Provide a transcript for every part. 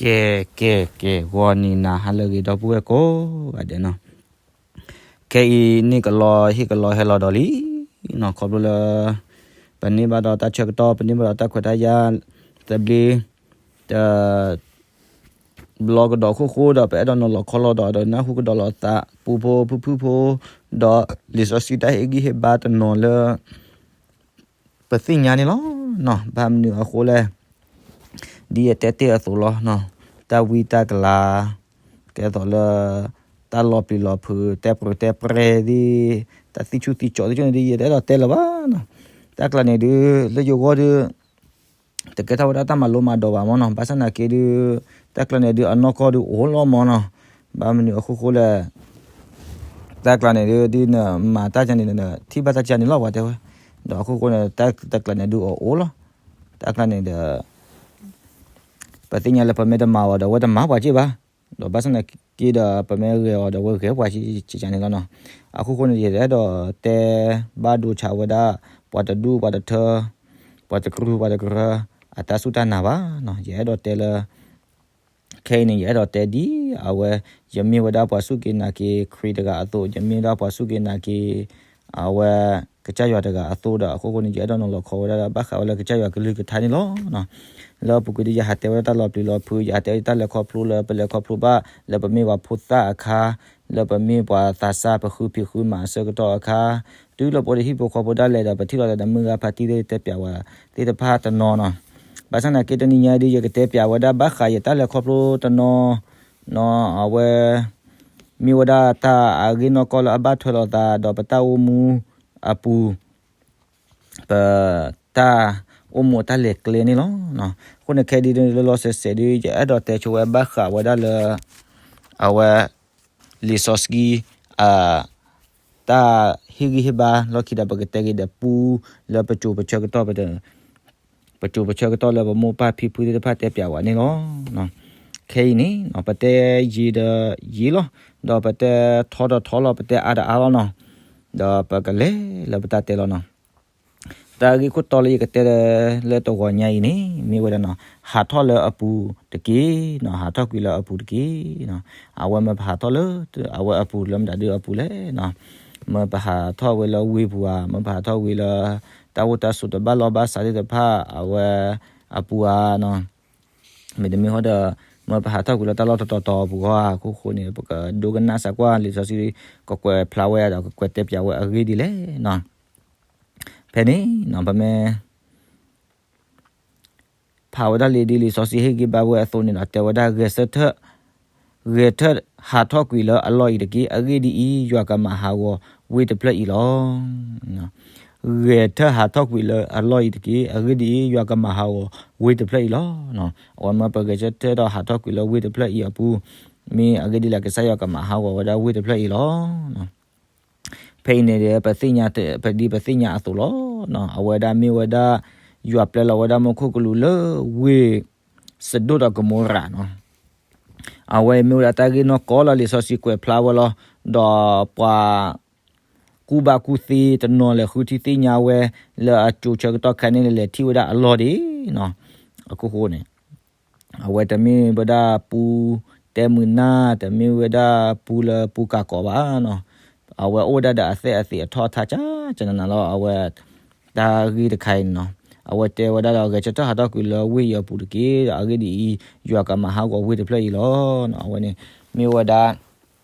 ကဲ ကဲ ကဲ ဂီၤနံၤနၤဟါလၢအဂ့ၤ ဒီပုၢ်ဝဲၢ်ကိးဂၤဒဲးနီၤ, ခဲအံၤန့ၣ်ကလီဟ့ၣ်ကလီဟဲလီၤဒီးလံနီၤ, ခီဖျိလၢ ပန့ၢ်ဘၣ်ဒီးတၢ်ဆၢကတီၢ် ပန့ၢ်ဘၣ်ဒီးတၢ်ခွဲးတၢ်ယာ် သဘျ့ တ ဘျီကဒီးအခိၣ်ဃိဒီး ပအဲၣ်ဒိးနီၤလီၤခီလီၤဒီး ဒီးနၢ်ဟူကဒီးလိာ်သးပူဖိဖုၣ်ဖုၣ်ဖိ ဒီးလံာ်စီဆှံတၢ်ဟ့ၣ်ဂံၢ်ဟ့ၣ်ဘါတနီၤလၢ ပသ့ၣ်ညါန့ၣ်လီၤ. ဘၣ်မနုၤအဃိလဲၣ်, ဒ်ယတဲတ့ၢ်အသိးလီၤ, တၢ်ဝံတၢ်ကလၤ ကဲသိးလၢ တၢ်လီၤပျံၤလီၤဖုး တဲပြဲတဲပြဲသ့ၣ်, တၢ်သံဆူၣ်သံကၠီသ့ၣ်န့ၣ် ဒ်ယတအဲၣ်ဒိးတဲလၢၤဘၣ်နီၤ. တၢ်ကျါန့ၣ်ဒုး လၢယဂီၢ်ဒုး တကဲထီၣ်ဝဲဒၣ်တၢ်မၤလိမၤဒိးဘၣ်မၢ်နီၤ, ဘၣ်ဆၣ်သနာ်က့ဒုး တၢ်ကျါန့ၣ်ဒုး အနီၢ်ကီၢ်ဒုးအိၣ်လီၤမၢ်နီၤ. ဘၣ်မနုၤအဃိဃိလဲၣ်, တၢ်ကျါန့ၣ်ဒုး ဒ်နမၤတၢ်ကန့ၣ် နထံၣ်ဘၣ်တၢ်ကန့ၣ်လီၤ ပှၤတဲဝဲ, ဒီးအခိၣ်ဃိန့ၣ် တၢ်ကျါန့ၣ်ဒုးအိၣ်လီၤ. တၢ်ကျါန့ၣ်ဒီး ပသ့ၣ်ညါလၢပမ့ၢ်တမၤအီၤဒီး အဝဲတမၤပှၤက့ၢ်ဘၣ်, ဒီးဘၣ်ဆၣ်သနာ်က့ဒီး ပမ့ၢ်ဂဲၤအီၤဒီး အဝဲဂဲၤပှၤကန့ၣ်လီၤနီၤ. အခိၣ်ဃိန့ၣ် ယအဲၣ်ဒိးတဲ ဘၣ်ဒိဆါဝဲဒၣ် ပှၤတဒူၣ် ပှၤတထၢ ပှၤတကရူၢ် ပှၤတကရၢ အတၢ်စူၢ်တၢ်နာ်ဘၣ်နီၤ. ယအဲၣ်ဒိးတဲလၢ ခဲအံၤန့ၣ် ယအဲၣ်ဒိးတဲဒ်အဝဲ ယမ့ၢ်ဝဲဒၣ်ပှၤစူၢ်က့ၤနာ်က့ၤခရံာ်တဂၤအသိး, ယမ့ၢ်ဝဲဒၣ်ပှၤစူၢ်က့ၤနာ်က့ၤ အဝဲ ကစၢ်ယွၤတဂၤအသိးဒီး အခိၣ်ဃိန့ၣ် ယအဲၣ်ဒိးနီၤလီၤခီဝဲဒၣ် ဘၣ်ဃးဝဲလၢကစၢ်ယွၤကလုၢ်ကထါန့ၣ်လီၤ. လၢအပူၤကွံာ်ဒီး ယဟးတဲဝဲဒၣ်တၢ်လီၤပျံၤလီၤဖုး, ယဟးတဲဝဲဒၣ်တၢ်လဲၤခီဖျိလၢပလဲၤခီဖျိဘၣ် လၢပမ့ၢ်ပှၤဖိသၣ်အခါ, လၢပမ့ၢ်ပှၤသးစၢ် ပဃုဖံးဃုမၤအဆၢကတီၢ်အခါ, တုၤလၢပအိၣ်ဒီးဟံၣ်ဖိဃီဖိဒၣ်လဲာ်ဒီး ပထံၣ်လီၤဒီးတၢ်မုၢ်ဂၤဖးတံၢ်သ့ၣ် တဲပျးဝဲသ့ၣ်တဖၣ်တနီၤနီၤ. ဘၣ်ဆၣ်သနာ်က့တနံၤညါဒီး ယကတဲပျးဝဲဒၣ်ဘၣ်ဃးယတၢ်လဲၤခီဖျိတနီၤနီၤ, အဝဲ မ့ၢ်ဝဲဒၣ်တၢ်အဂ့ၢ်နီၢ်ကီၢ်လၢအဘၣ်ထွဲလိာ်သးဒီးပတၢ်အိၣ်မူအပူၤ ပတၢ်အိၣ်မူအတၢ်လဲၤကျဲန့ၣ်လီၤ. အဃိန့ၣ်ခဲဒ်လီၤစဲးစဲးဒီး ယအဲၣ်ဒိးတဲဆိဝဲဘၣ်ဃးဝဲဒၣ်လၢ အဝဲ လံာ်စီဆှံ အ တၢ်ဟ့ၣ်ဂံၢ်ဟ့ၣ်ဘါလီၢ်ခံဒီး ပကတဲက့ၤဒီးပူ လၢပစိၤပဆၢကတီၢ် ပစိၤပဆၢကတီၢ်လၢပမိၢ်ပၢ်ဖံဖုသ့ၣ်တဖၣ်တဲပျးဝဲန့ၣ်လီၤ. ခဲအံၤန့ၣ် ပတဲယံာ်ဒီးယံာ်လီၤ, ဒီးပတဲထီဒီးထီလီၤ, ပတဲအါဒီးအါလီၤနီၤ, ဒီးပကလဲၤလၢပတၢ်တဲလီၤနီၤ. တၢ်ဂ့ၢ်ခိၣ်တီလၢယကတဲလၢတဂီၤညါအံၤန့ၣ် မ့ၢ်ဝဲဒၣ်နီၤ, ဟးထီၣ်လၢအပူၤတက့ၢ်နီၤ, ဟးထီၣ်ကွံာ်လၢအပူၤတက့ၢ်နီၤ. အဝဲမ့ၢ်ပဟးထီၣ်လၢ အဝဲအပူၤလၢမတၤဒုအပူၤလဲၣ်နီၤ, မ့ၢ်ပဟးထီၣ်ဝဲလၢဝ့ၢ်ပူၤဧါ, မ့ၢ်ပဟးထီၣ်ဝံၤလၢ တၢ်အိၣ်တၢ်ဆိးတဘၣ်လီၢ်ဘၣ်စးသ့ၣ်တဖၣ် အဝဲအပူၤဧါနီၤ. မ့တမ့ၢ်ဟီဒီး မ့ၢ်ပဟးထီၣ်ကွံာ်လၢတၢ်လီၢ်တတီၤတီၤအပူၤဃီဧါ, အခိၣ်ဃိန့ၣ် ပကဒိကနၣ်စၢ်ကွၢ်လံာ်စီဆှံ ကကွဲးဖျါဝဲဒီးကကွဲးတဲပျးဝဲအဂ့ၢ်ဒ်လဲၣ်နီၤ. ဖဲန့ၣ်နီၤ ပမ့ၢ် ဖးဝဲဒၣ်လံာ်ဒ်လံာ်စီဆှံဟ့ၣ်ဂံၢ်ဘါဝဲအသိးန့ၣ်ဒီး တဲဝဲဒၣ် ဂဲၤဆၢထၢၣ် ဂဲၤထၢၣ်ဟးထီၣ်ကွံာ်လၢအလီၢ်အံၤတက့ၢ်, အဂ့ၢ်ဒ်အံၤ, ယွၤကမၤဟးဂီၤဝ့ၢ်တဖျၢၣ်အံၤလီၤ. ဂဲၤထၢၣ်ဟးထီၣ်ကွံာ်လၢအလီၢ်အံၤတက့ၢ်, အဂ့ၢ်ဒ်အံၤ, ယွၤကမၤဟးဂီၤဝ့ၢ်တဖျၢၣ်အံၤလီၤ. အဝဲမ့ၢ်ပဂဲၤဆၢထၢၣ်ဒီးဟးထီၣ်ကွံာ်လၢဝ့ၢ်တဖျၢၣ်အံၤအပူၤ, မ့ၢ်အဂ့ၢ်ဒ်လဲၣ်, ကစၢ်ယွၤကမၤဟးဂီၤဝဲဒၣ်ဝ့ၢ်တဖျၢၣ်အံၤလီၤ. ဖဲအံၤန့ၣ်ဒီး ပသ့ၣ်ညါ ပဒ်ပသ့ၣ်ညါအသိးလီၤ. အဝဲဒၣ်မ့ၢ်ဝဲဒၣ် ယွၤပျဲလီၤဝဲဒၣ်မူခိၣ်ကလူးလၢဝ့ၢ်စဒိၣ်ဒီးကမိရၤနီၤ. အဝဲမ့ၢ်ဝဲဒၣ်တၢ်ဂ့ၢ်နီၢ်ကီၢ်လၢလံာ်စီဆှံကွဲးဖျါဝဲလီၤ. ဒီးပှၤကူၣ်ဘၣ်ကူၣ်သ့တနီၤလဲၤဃုထံၣ်သ့ၣ်ညါဝဲ လၢအစိၤဆၢကတီၢ်ခဲအံၤန့ၣ် လဲၤထံၣ်ဝဲဒၣ်အလီၢ်ဒံးနီၤ. အခိၣ်ဃိန့ၣ် အဝဲတမ့ၢ်ဝဲဒၣ်ပူတဲမုာ်နၢ်, တမ့ၢ်ဝဲဒၣ်ပူလၢပူကၤကီးဘၣ်နီၤ. အဝဲအိၣ်ဝဲဒၣ်ဒီးအသဲၣ်အသ့ၣ်အထီၣ်အထါကၠၢကၠၢနးနးလီၤ. အဝဲတၢ်ဂ့ၢ်တခါအံၤန့ၣ်နီၤ, အဝဲတဲဝဲဒၣ်ဒီး ဂဲၤဆၢထၢၣ်ဟးထီၣ်ကွံာ်လၢဝ့ၢ်အံၤအပူၤတက့ၢ်, အဂ့ၢ်ဒ်အံၤ, ယွၤကမၤဟးဂီၤဝ့ၢ်တဖျၢၣ်အံၤလီၤ. အဝဲန့ၣ် မ့ၢ်ဝဲဒၣ်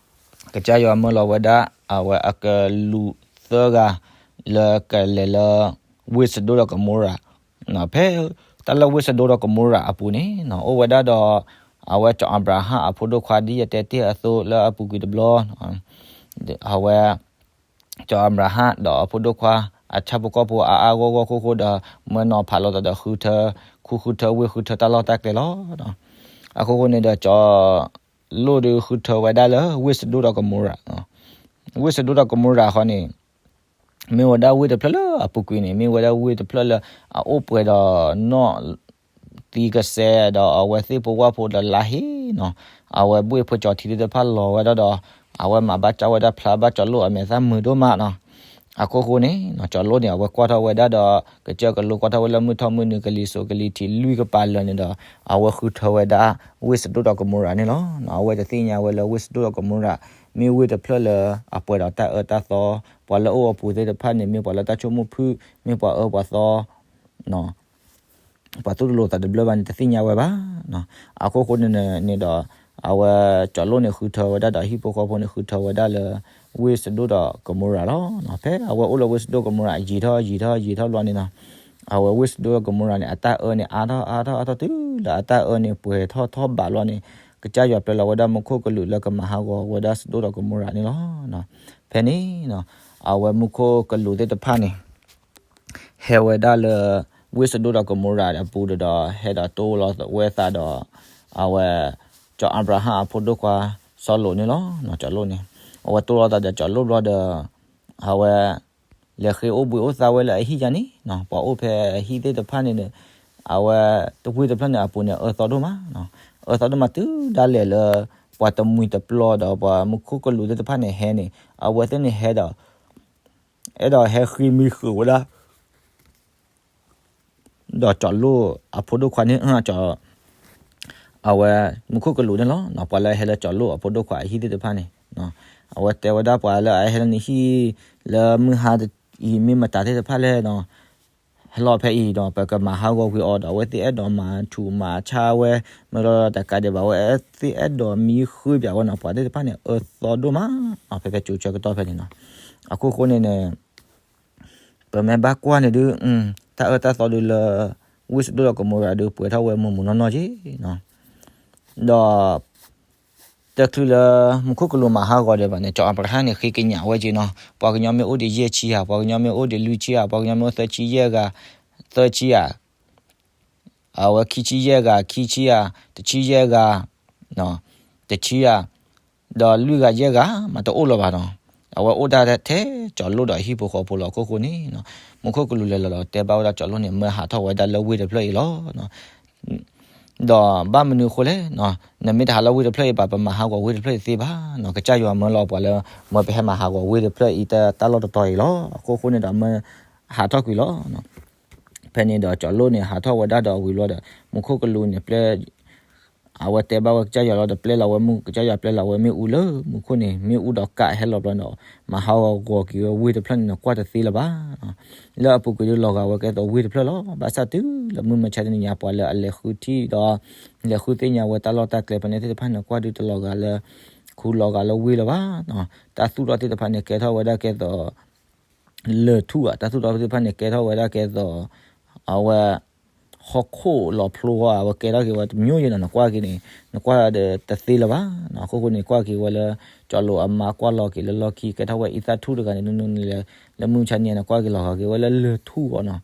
ကစၢ်ယွၤမၢလီၤဝဲဒၣ် အဝဲအကလူးသၢဂၤ လၢကလဲၤလၢ ဝ့ၢ်စဒိၣ်ဒီးကမိရၤ ဖဲတၢ်လၢဝ့ၢ်စဒိၣ်ဒီးကမိရၤအပူၤန့ၣ် အိၣ်ဝဲဒၣ်ဒီး အဝဲစီၤအၤဘြၤဟၣ်အဖိဒိၣ်ခွါ ဒ်ယတဲတ့ၢ်အသိးလၢအပူၤကွံာ်တဘျီ, အဝဲ စီၤအၤဘြၤဟၣ်ဒီးအဖိဒိၣ်ခွါ အဆၣ်ဖိကီၢ်ဖိအါအါဂီၢ်ဂီၢ်အခိၣ်ဃိဒီး မၢနီၤဖးလိာ်သးဒီးဃုထၢ ခူဃုထၢဝ့ၢ်ဃုထၢတၢ်လီၢ်တၢ်ကျဲလီၤ. အခိၣ်ဃိန့ၣ်ဒီး စီၤလိၣ်ဒုးဃုထၢဝဲဒၣ်လၢဝ့ၢ်စဒိၣ်ဒီးကမိရၤ ဝ့ၢ်စဒိၣ်ဒီးကမိရၤဃီန့ၣ် မ့ၢ်ဝဲဒၣ်ဝ့ၢ်တဖျၢၣ်လၢအပူၤကွံာ်န့ၣ် မ့ၢ်ဝဲဒၣ်ဝ့ၢ်တဖျၢၣ်လၢအအိၣ်ပှဲၤဒီးနီၣ်သံကစဲးဒီးအဝဲသ့ၣ်ဖိဝၣ်ဖိဒီးလါဟ့နီၤ, အဝဲဘှ့ၣ်ဖိကၠီၤထံသ့ၣ်တဖၣ်လီၤဝဲဒၣ်ဒီး အဝဲမၤဘၣ်ကၠီဝဲဒၣ်ဖျါဘၣ်ကၠီလိၣ်အမဲာ်သၣ်မုာ်ဒိၣ်မးနီၤ. အခိၣ်ဃိန့ၣ် ကၠီၤလိၣ်န့ၣ် အဝဲကွၢ်ထီၣ်ဝဲဒၣ်ဒီး ကစၢၢ်ကလိကွၢ်ထီၣ်ဝဲလၢမုၢ်ထီၣ်မုၢ်နုာ် ကလံၤစိးကလံၤထံးလွံၢ်ကပၤလၢာ်န့ၣ်ဒီး အဝဲဃုထၢဝဲဒၣ် ဝ့ၢ်စဒိၣ်ဒီးကမိရၤန့ၣ်လီၤ. အဝဲတသ့ၣ်ညါဝဲလၢဝ့ၢ်စဒိၣ်ဒီးကမိရၤ မ့ၢ်ဝ့ၢ်တဖျၢၣ်လၢအပှဲၤဒီးတၢ်အၢတၢ်သီ, ပှၤလၢအအိၣ်အပူၤသ့ၣ်တဖၣ်န့ၣ် မ့ၢ်ပှၤလၢတၢ်ဆိကမိၣ်ဖုၣ်, မ့ၢ်ပှၤအၢပှၤသီ ပှၤသူၣ်တလိၤသးတဘျၢဘၣ်န့ၣ် တသ့ၣ်ညါဝဲဘၣ်. အခိၣ်ဃိန့ၣ်န့ၣ်ဒီး အဝဲကၠီၤလိၣ်န့ၣ်ဃုထၢဝဲဒၣ်ဒီးဟံၣ်ဖိဃီဖိန့ၣ် ဃုထၢဝဲဒၣ်လၢ ဝ့ၢ်စဒိၣ်ဒီးကမိရၤလီၤ. ဖဲအဝဲအိၣ်လၢဝ့ၢ်စဒိၣ်ကမိရၤ ယံာ်ထီၣ်ယံာ်ထီၣ်ယံာ်ထီၣ်ဘျီန့ၣ်နီၤ, အဝဲဝ့ၢ်စဒိၣ်ကမိရၤန့ၣ် အတၢ်အၢန့ၣ် အါထီၣ်အါထီၣ်အါထီၣ်တုၤလၢအတၢ်အၢန့ၣ် ပှဲၤထီၣ်ထီၣ်ဘးလီၤန့ၣ် ကစၢ်ယွၤပျဲလီၤဝဲဒၣ်မူခိၣ်ကလူးလၢကမၤဟးဂီၤဝဲဒၣ်စဒိၣ်ဒီးကမိရၤန့ၣ်လီၤ. ဖဲန့ၣ် အဝဲမူခိၣ်ကလူးသ့ၣ်တဖၣ်န့ၣ် ဟဲဝဲဒၣ်လၢ ဝ့ၢ်စဒိၣ်ဒီးကမိရၤအပူၤဒီး ဟဲဒီးတိၢ်လီၤဝဲသးဒီး အဝဲ ကၠီၤအၤဘြၤဟၣ်အဖိဒိၣ်ခွါစီၤလိာ်န့ၣ်လီၤ. ကၠီၤလိာ်န့ၣ် အဝဲတိၢ်လီၤသးဒီးကၠီၤလိာ်ဘျီဒီး အဝဲ လဲၤဃ့အိၣ်ဘှံးအိၣ်သါဝဲလၢအဟံၣ်ယါန့ၣ်, ပှၤအိၣ်ဖဲအဟံၣ်သ့ၣ်တဖၣ်န့ၣ်ဒီး အဝဲတဝ့ၢ်တဖျၢၣ်န့ၣ်အပူၤန့ၣ် အၢသီဒိၣ်မး, အၢသီဒိၣ်မးတုၤဒၣ်လဲာ်လၢ ပှၤတမှံၤတပျီဒီးပှၤမူခိၣ်ကလူးသ့ၣ်တဖၣ်န့ၣ်ဟဲန့ၣ် အဝဲသ့ၣ်န့ၣ်ဟဲဒီး အဲၣ်ဒိးဟဲဃ့မံဃုာ်ဝဲဒၣ် ဒီးကၠီၤလိာ်အဖိဒိၣ်ခွါန့ၣ် အဝဲ မူခိၣ်ကလူးန့ၣ်လီၤ. ပှၤလၢအဟဲလၢကၠီၤလိာ်အဖိဒိၣ်ခွါအဟံၣ်သ့ၣ်တဖၣ်န့ၣ် အဝဲတဲဝဲဒၣ်ပှၤလၢအဟဲလၢနဟံၣ် လၢမုၢ်ဟါအံၤမ့ၢ်မတၤသ့ၣ်တဖၣ်လဲၣ်ဒီး ဟဲလီၤဖဲအံၤဒီး ပကမၤဟးဂီၤကွံာ်အီၤဒီး အဝဲသ့ၣ်အဲၣ်ဒိးမၤထူးမၤဆါဝဲ မ့ၢ်လီၤတကးဒံးဘၣ် အဝဲသ့ၣ်အဲၣ်ဒိးမံဃုာ်ပၠးဝဲနီၤ ပှၤသ့ၣ်တဖၣ်န့ၣ် အၢသီဒိၣ်မး ဖဲဖဲကၠိဆၢကတီၢ်ဖဲန့ၣ်နီၤ. အခိၣ်ဃိန့ၣ်န့ၣ် ပမ့ၢ်ဘၣ်ကွၢ်န့ၣ်ဒုး တၢ်အၢတၢ်သီဒုးလၢ ဝ့ၢ်စဒိၣ်ဒီးကမိရၤဒုး ပှဲၤထီၣ်ဝဲမုာ်မုာ်နီၢ်နီၢ်က့ၤနီၤ. ဒီး တချုးလၢမူခိၣ်ကလူးမၤဟးဂီၤဒံးဘၣ်န့ၣ် ကၠီၤအၤဘြၤဟၣ်န့ၣ် ဃ့ကညးဝဲက့ၤနီၤ ပှၤကညီမ့ၢ်အိၣ်ဒံးယဲၢ်ဆံဧါ, ပှၤကညီမ့ၢ်အိၣ်ဒံးလွံၢ်ဆံဧါ, ပှၤကညီမ့ၢ်အိၣ်သၢဆံယဲၢ်ဂၤ, သၢဆံဧါ အဝဲခံဆံယဲၢ်ဂၤ, ခံဆံဧါ, တဆံယဲၢ်ဂၤ, တဆံဧါ, ဒီးလွံၢ်ဂၤယဲၢ်ဂၤ မ့ၢ်တအိၣ်လၢၤဘၣ်နီၤ. အဝဲအိၣ်ဒၣ်ထဲကၠီၤလိာ်ဒီးဟံၣ်ဖိဃီဖိလီၤ. အခိၣ်ဃိန့ၣ် မူခိၣ်ကလူးလဲၤလီၤဒီးတဲဘၣ်ဝဲဒၣ်ကၠီၤလိာ်န့ၣ် မၢဟးထီၣ်ဝဲဒၣ်လၢဝ့ၢ်တဖျၢၣ်အံၤလီၤ. ဒီးဘၣ်မနုၤအဃိလဲၣ်, နမ့ၢ်တဟးလၢဝ့ၢ်တဖျၢၣ်အံၤဘၣ် ပမၤဟးဂီၤဝ့ၢ်တဖျၢၣ်အံၤသ့ဘၣ်နီၤ. ကစၢ်ယွၤမၢလီၤပှၤလၢ မၢပဟဲမၤဟးဂီၤဝ့ၢ်တဖျၢၣ်အံၤတၢ်လီၢ်တတီၤအံၤလီၤ. အခိၣ်ဃိန့ၣ်ဒီးမၢဟးထီၣ်ကွံာ်လီၤ. ဖဲန့ၣ်ဒီးကၠီၤလိာ်န့ၣ် ဟးထီၣ်ဝဲဒၣ်ဒီးဝံၤဘျီဒီး မူခိၣ်ကလူးန့ၣ်ပျဲ အဝဲတဲဘၣ်ဝဲကစၢ်ယွၤလီၤဒီး ပျဲလီၤဝဲမုၢ် ကစၢ်ယွၤပျဲလီၤဝဲမ့ၣ်အူလၢမူခိၣ်န့ၣ် မ့ၣ်အူဒီးကးဟဲလီၤဘျီဒီး မၤဟးဂီၤကွံာ်ဝဲဝ့ၢ်တဖျၢၣ်န့ၣ် နကွၢ်တသ့လၢၤဘၣ်. လၢအပူၤကွံာ်ဒုးလီၤဂာ်ဝဲကဲသိးဝ့ၢ်တဖျၢၣ်လီၤ. ဘၣ်ဆၣ်တုၤလၢမုၢ်မဆါတနံၤညါ ပှၤလၢအလဲၤဃုထံၣ်ဒီး လဲၤဃုသ့ၣ်ညါဝဲတၢ်လီၢ်တၢ်ကျဲဖဲန့ၣ်သ့ၣ်တဖၣ်န့ၣ် ကွၢ်ဒုးတလီၤဂာ်လၢ ခူလီၤဂာ်လၢဝ့ၢ်လၢၤဘၣ်. တၢ်သူၣ်ထီၣ်သ့ၣ်တဖၣ်န့ၣ် ကဲထီၣ်ဝဲဒၣ်ကဲသိး လၢၢ်ထူၣ်ဧါ, တၢ်သူၣ်ထီၣ်သ့ၣ်တဖၣ်န့ၣ် ကဲထီၣ်ဝဲဒၣ်ကဲသိး အဝဲ ဟီၣ်ခိၣ်လီၤဖျိအဝဲကဲထီၣ်က့ၤဝဲတမံၤယဲၢ်နီၤ. နကွၢ်က့ၤန့ၣ် နကွၢ်ဒီးတသ့လၢၤဘၣ်. အခိၣ်ဃိန့ၣ် ကွၢ်က့ၤဝဲလၢ ကၠီၤလိာ်အမါကွၢ်လီၤက့ၤလၢလီၢ်ခံ ကဲထီၣ်ဝဲအံသၣ်ထူၣ်တဂၤန့ၣ် နုၤနုၤန့ၣ်လဲၣ် လၢမုၢ်မဆါတနံၤညါ နကွၢ်က့ၤလီၤဂာ်က့ၤဝဲလၢလၢၢ်ထူၣ်အဂီၢ်နီၤ.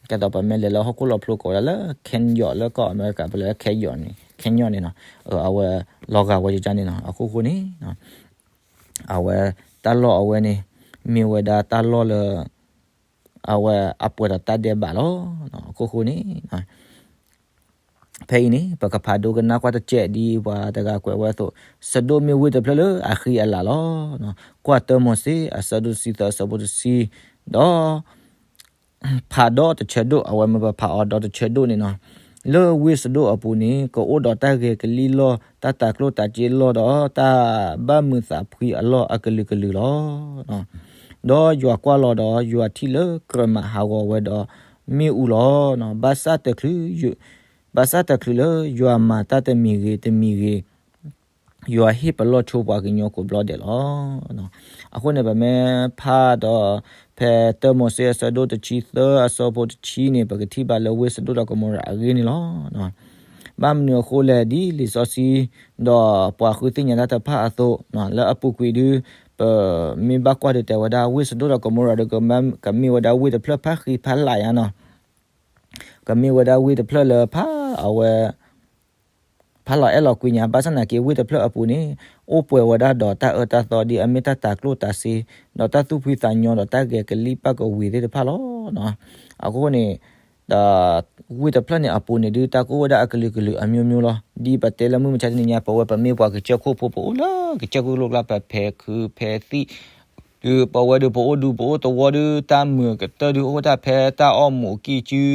ကဲသိးပမ့ၢ်လဲၤလၢဟီၣ်ခိၣ်လီၤဖျိကိးဝဲဒၣ်လၢ Canyon လၢကီၢ်အမဲရကၤ ပလဲၤလၢ Canyon န့ၣ် Canyon န့ၣ်နီၤ. အဝဲလီၤဂာ်ဝဲယကါန့ၣ်နီၤ. အခိၣ်ဃိန့ၣ် အဝဲတၢ်လီၢ်အဝဲန့ၣ် မ့ၢ်ဝဲဒၣ်တၢ်လီၢ်လၢ အဝဲအပှဲၤဒီးတၢ်ဒဲးဘးလီၤ. အခိၣ်ဃိန့ၣ် ဖဲအံၤန့ၣ် ပကဖးဒိကနၣ်ကွၢ်တစဲးဒ်ပှၤတဂၤကွဲးဝဲအသိး, စဒိၣ်မ့ၢ်ဝ့ၢ်တဖျၢၣ်လၢအဃံအလၤလီၤ. ကွၢ်တၢမိၤၡ့ အဆၢဒိၣ်တဆံသၢ အဆၢဖိတဆံ, ဒီး ဖးဒီတဆၢဒိၣ်, အဝဲမ့ၢ်ပဖးအီၤဒီတဆၢဒိၣ်န့ၣ်နီၤ, လၢဝ့ၢ်စဒိၣ်အပူၤန့ၣ် ကအိၣ်ဒီးတၢ်ဂဲၤကလံၣ်လီၢ်, တၢ်တၤကျိၣ်တၤစ့လီၢ်ဒီး တၢ်ဘၣ်မုာ်သးဖှံအလီၢ်အကလုာ်ကလုာ်လီၤ. ဒီးယွၤကွၢ်လီၤဒီး ယွၤထံၣ်လၢကြၢးမၤဟးဂီၤဝဲဒီးမ့ၣ်အူလီၤ. ဘၣ်ဆၣ်တချုး, ဘၣ်ဆၣ်တချုးလၢယွၤမၤတၢ်တမံၤဂ့ၤတမံၤဂ့ၤ ယွၤဟ့ၣ်ပလီၢ်ဆိပှၤကညီကိးဘျီဒဲးလီၤ. အဃိန့ၣ် ပမ့ၢ်ဖးဒီး ဖဲတၢမိၤၡ့အဆၢဒိၣ်တဆံသၢအဆၢဖိတဆံန့ၣ် ပကထံၣ်ဘၣ်လၢဝ့ၢ်စဒိၣ်ဒီးကမိရၤအဂ့ၢ်န့ၣ်လီၤ. ဘၣ်မနုၤအဃိလဲၣ် ဒ်လံာ်စီဆှံ ဒီးပှၤဃုသ့ၣ်ညါတၢ်တဖၣ်အသိး လၢအပူၤကွံာ်ဒုး ပမ့ၢ်ဘၣ်ကွၢ်ဒုးတဲဝဲဒၣ် ဝ့ၢ်စဒိၣ်ဒီးကမိရၤဒီး ကမ့ၢ်ဝဲဒၣ်ဝ့ၢ်တဖျၢၣ်ဖးဃံဖးလၤညါနီၤ. ကမ့ၢ်ဝဲဒၣ်ဝ့ၢ်တဖျၢၣ်လၢဖးအဝဲ ဖးလီၤအဲၣ်လီၤကွံညါ, ဘၣ်ဆၣ်နာ်က့ဝ့ၢ်တဖျၢၣ်အပူၤန့ၣ် အိၣ်ပှဲၤဝဲဒၣ်ဒီးတၢ်အၢတၢ်သီဒ်အမ့ၢ်တၢ်တၤကျိၣ်တၤစ့, ဒီးတၢ်သူၣ်ဖှံသးညီဒီးတၢ်ဂဲၤကလံၣ်ပၣ်ကဝံၤသ့ၣ်တဖၣ်လီၤ. အဃိန့ၣ် ဒီးဝ့ၢ်တဖျၢၣ်န့ၣ်အပူၤန့ၣ်ဒုး တၢ်ကအိၣ်ဝဲဒၣ်အကလုာ်ကလုာ်အမျိုးမျိုးလီၤ. ဒ်ပတဲလၢမုၢ်မဆါတနံၤညါ ပဝဲပမ့ၢ်ပှၤကစၢၢ်ခိၣ်ဖိ ပအိၣ်လၢကစၢၢ်ခိၣ်လိၣ်ကျါ ပဖဲးခုးဖဲးသံၣ် ဒုးပဝဲဒုးပအိၣ်ဒူပအိၣ်သဝီဒုး တၢ်မုာ်ကတၢၢ်ဒုးအိၣ်တၢ်ဖဲတၢ်အီၣ်မူးအကံၢ်စု,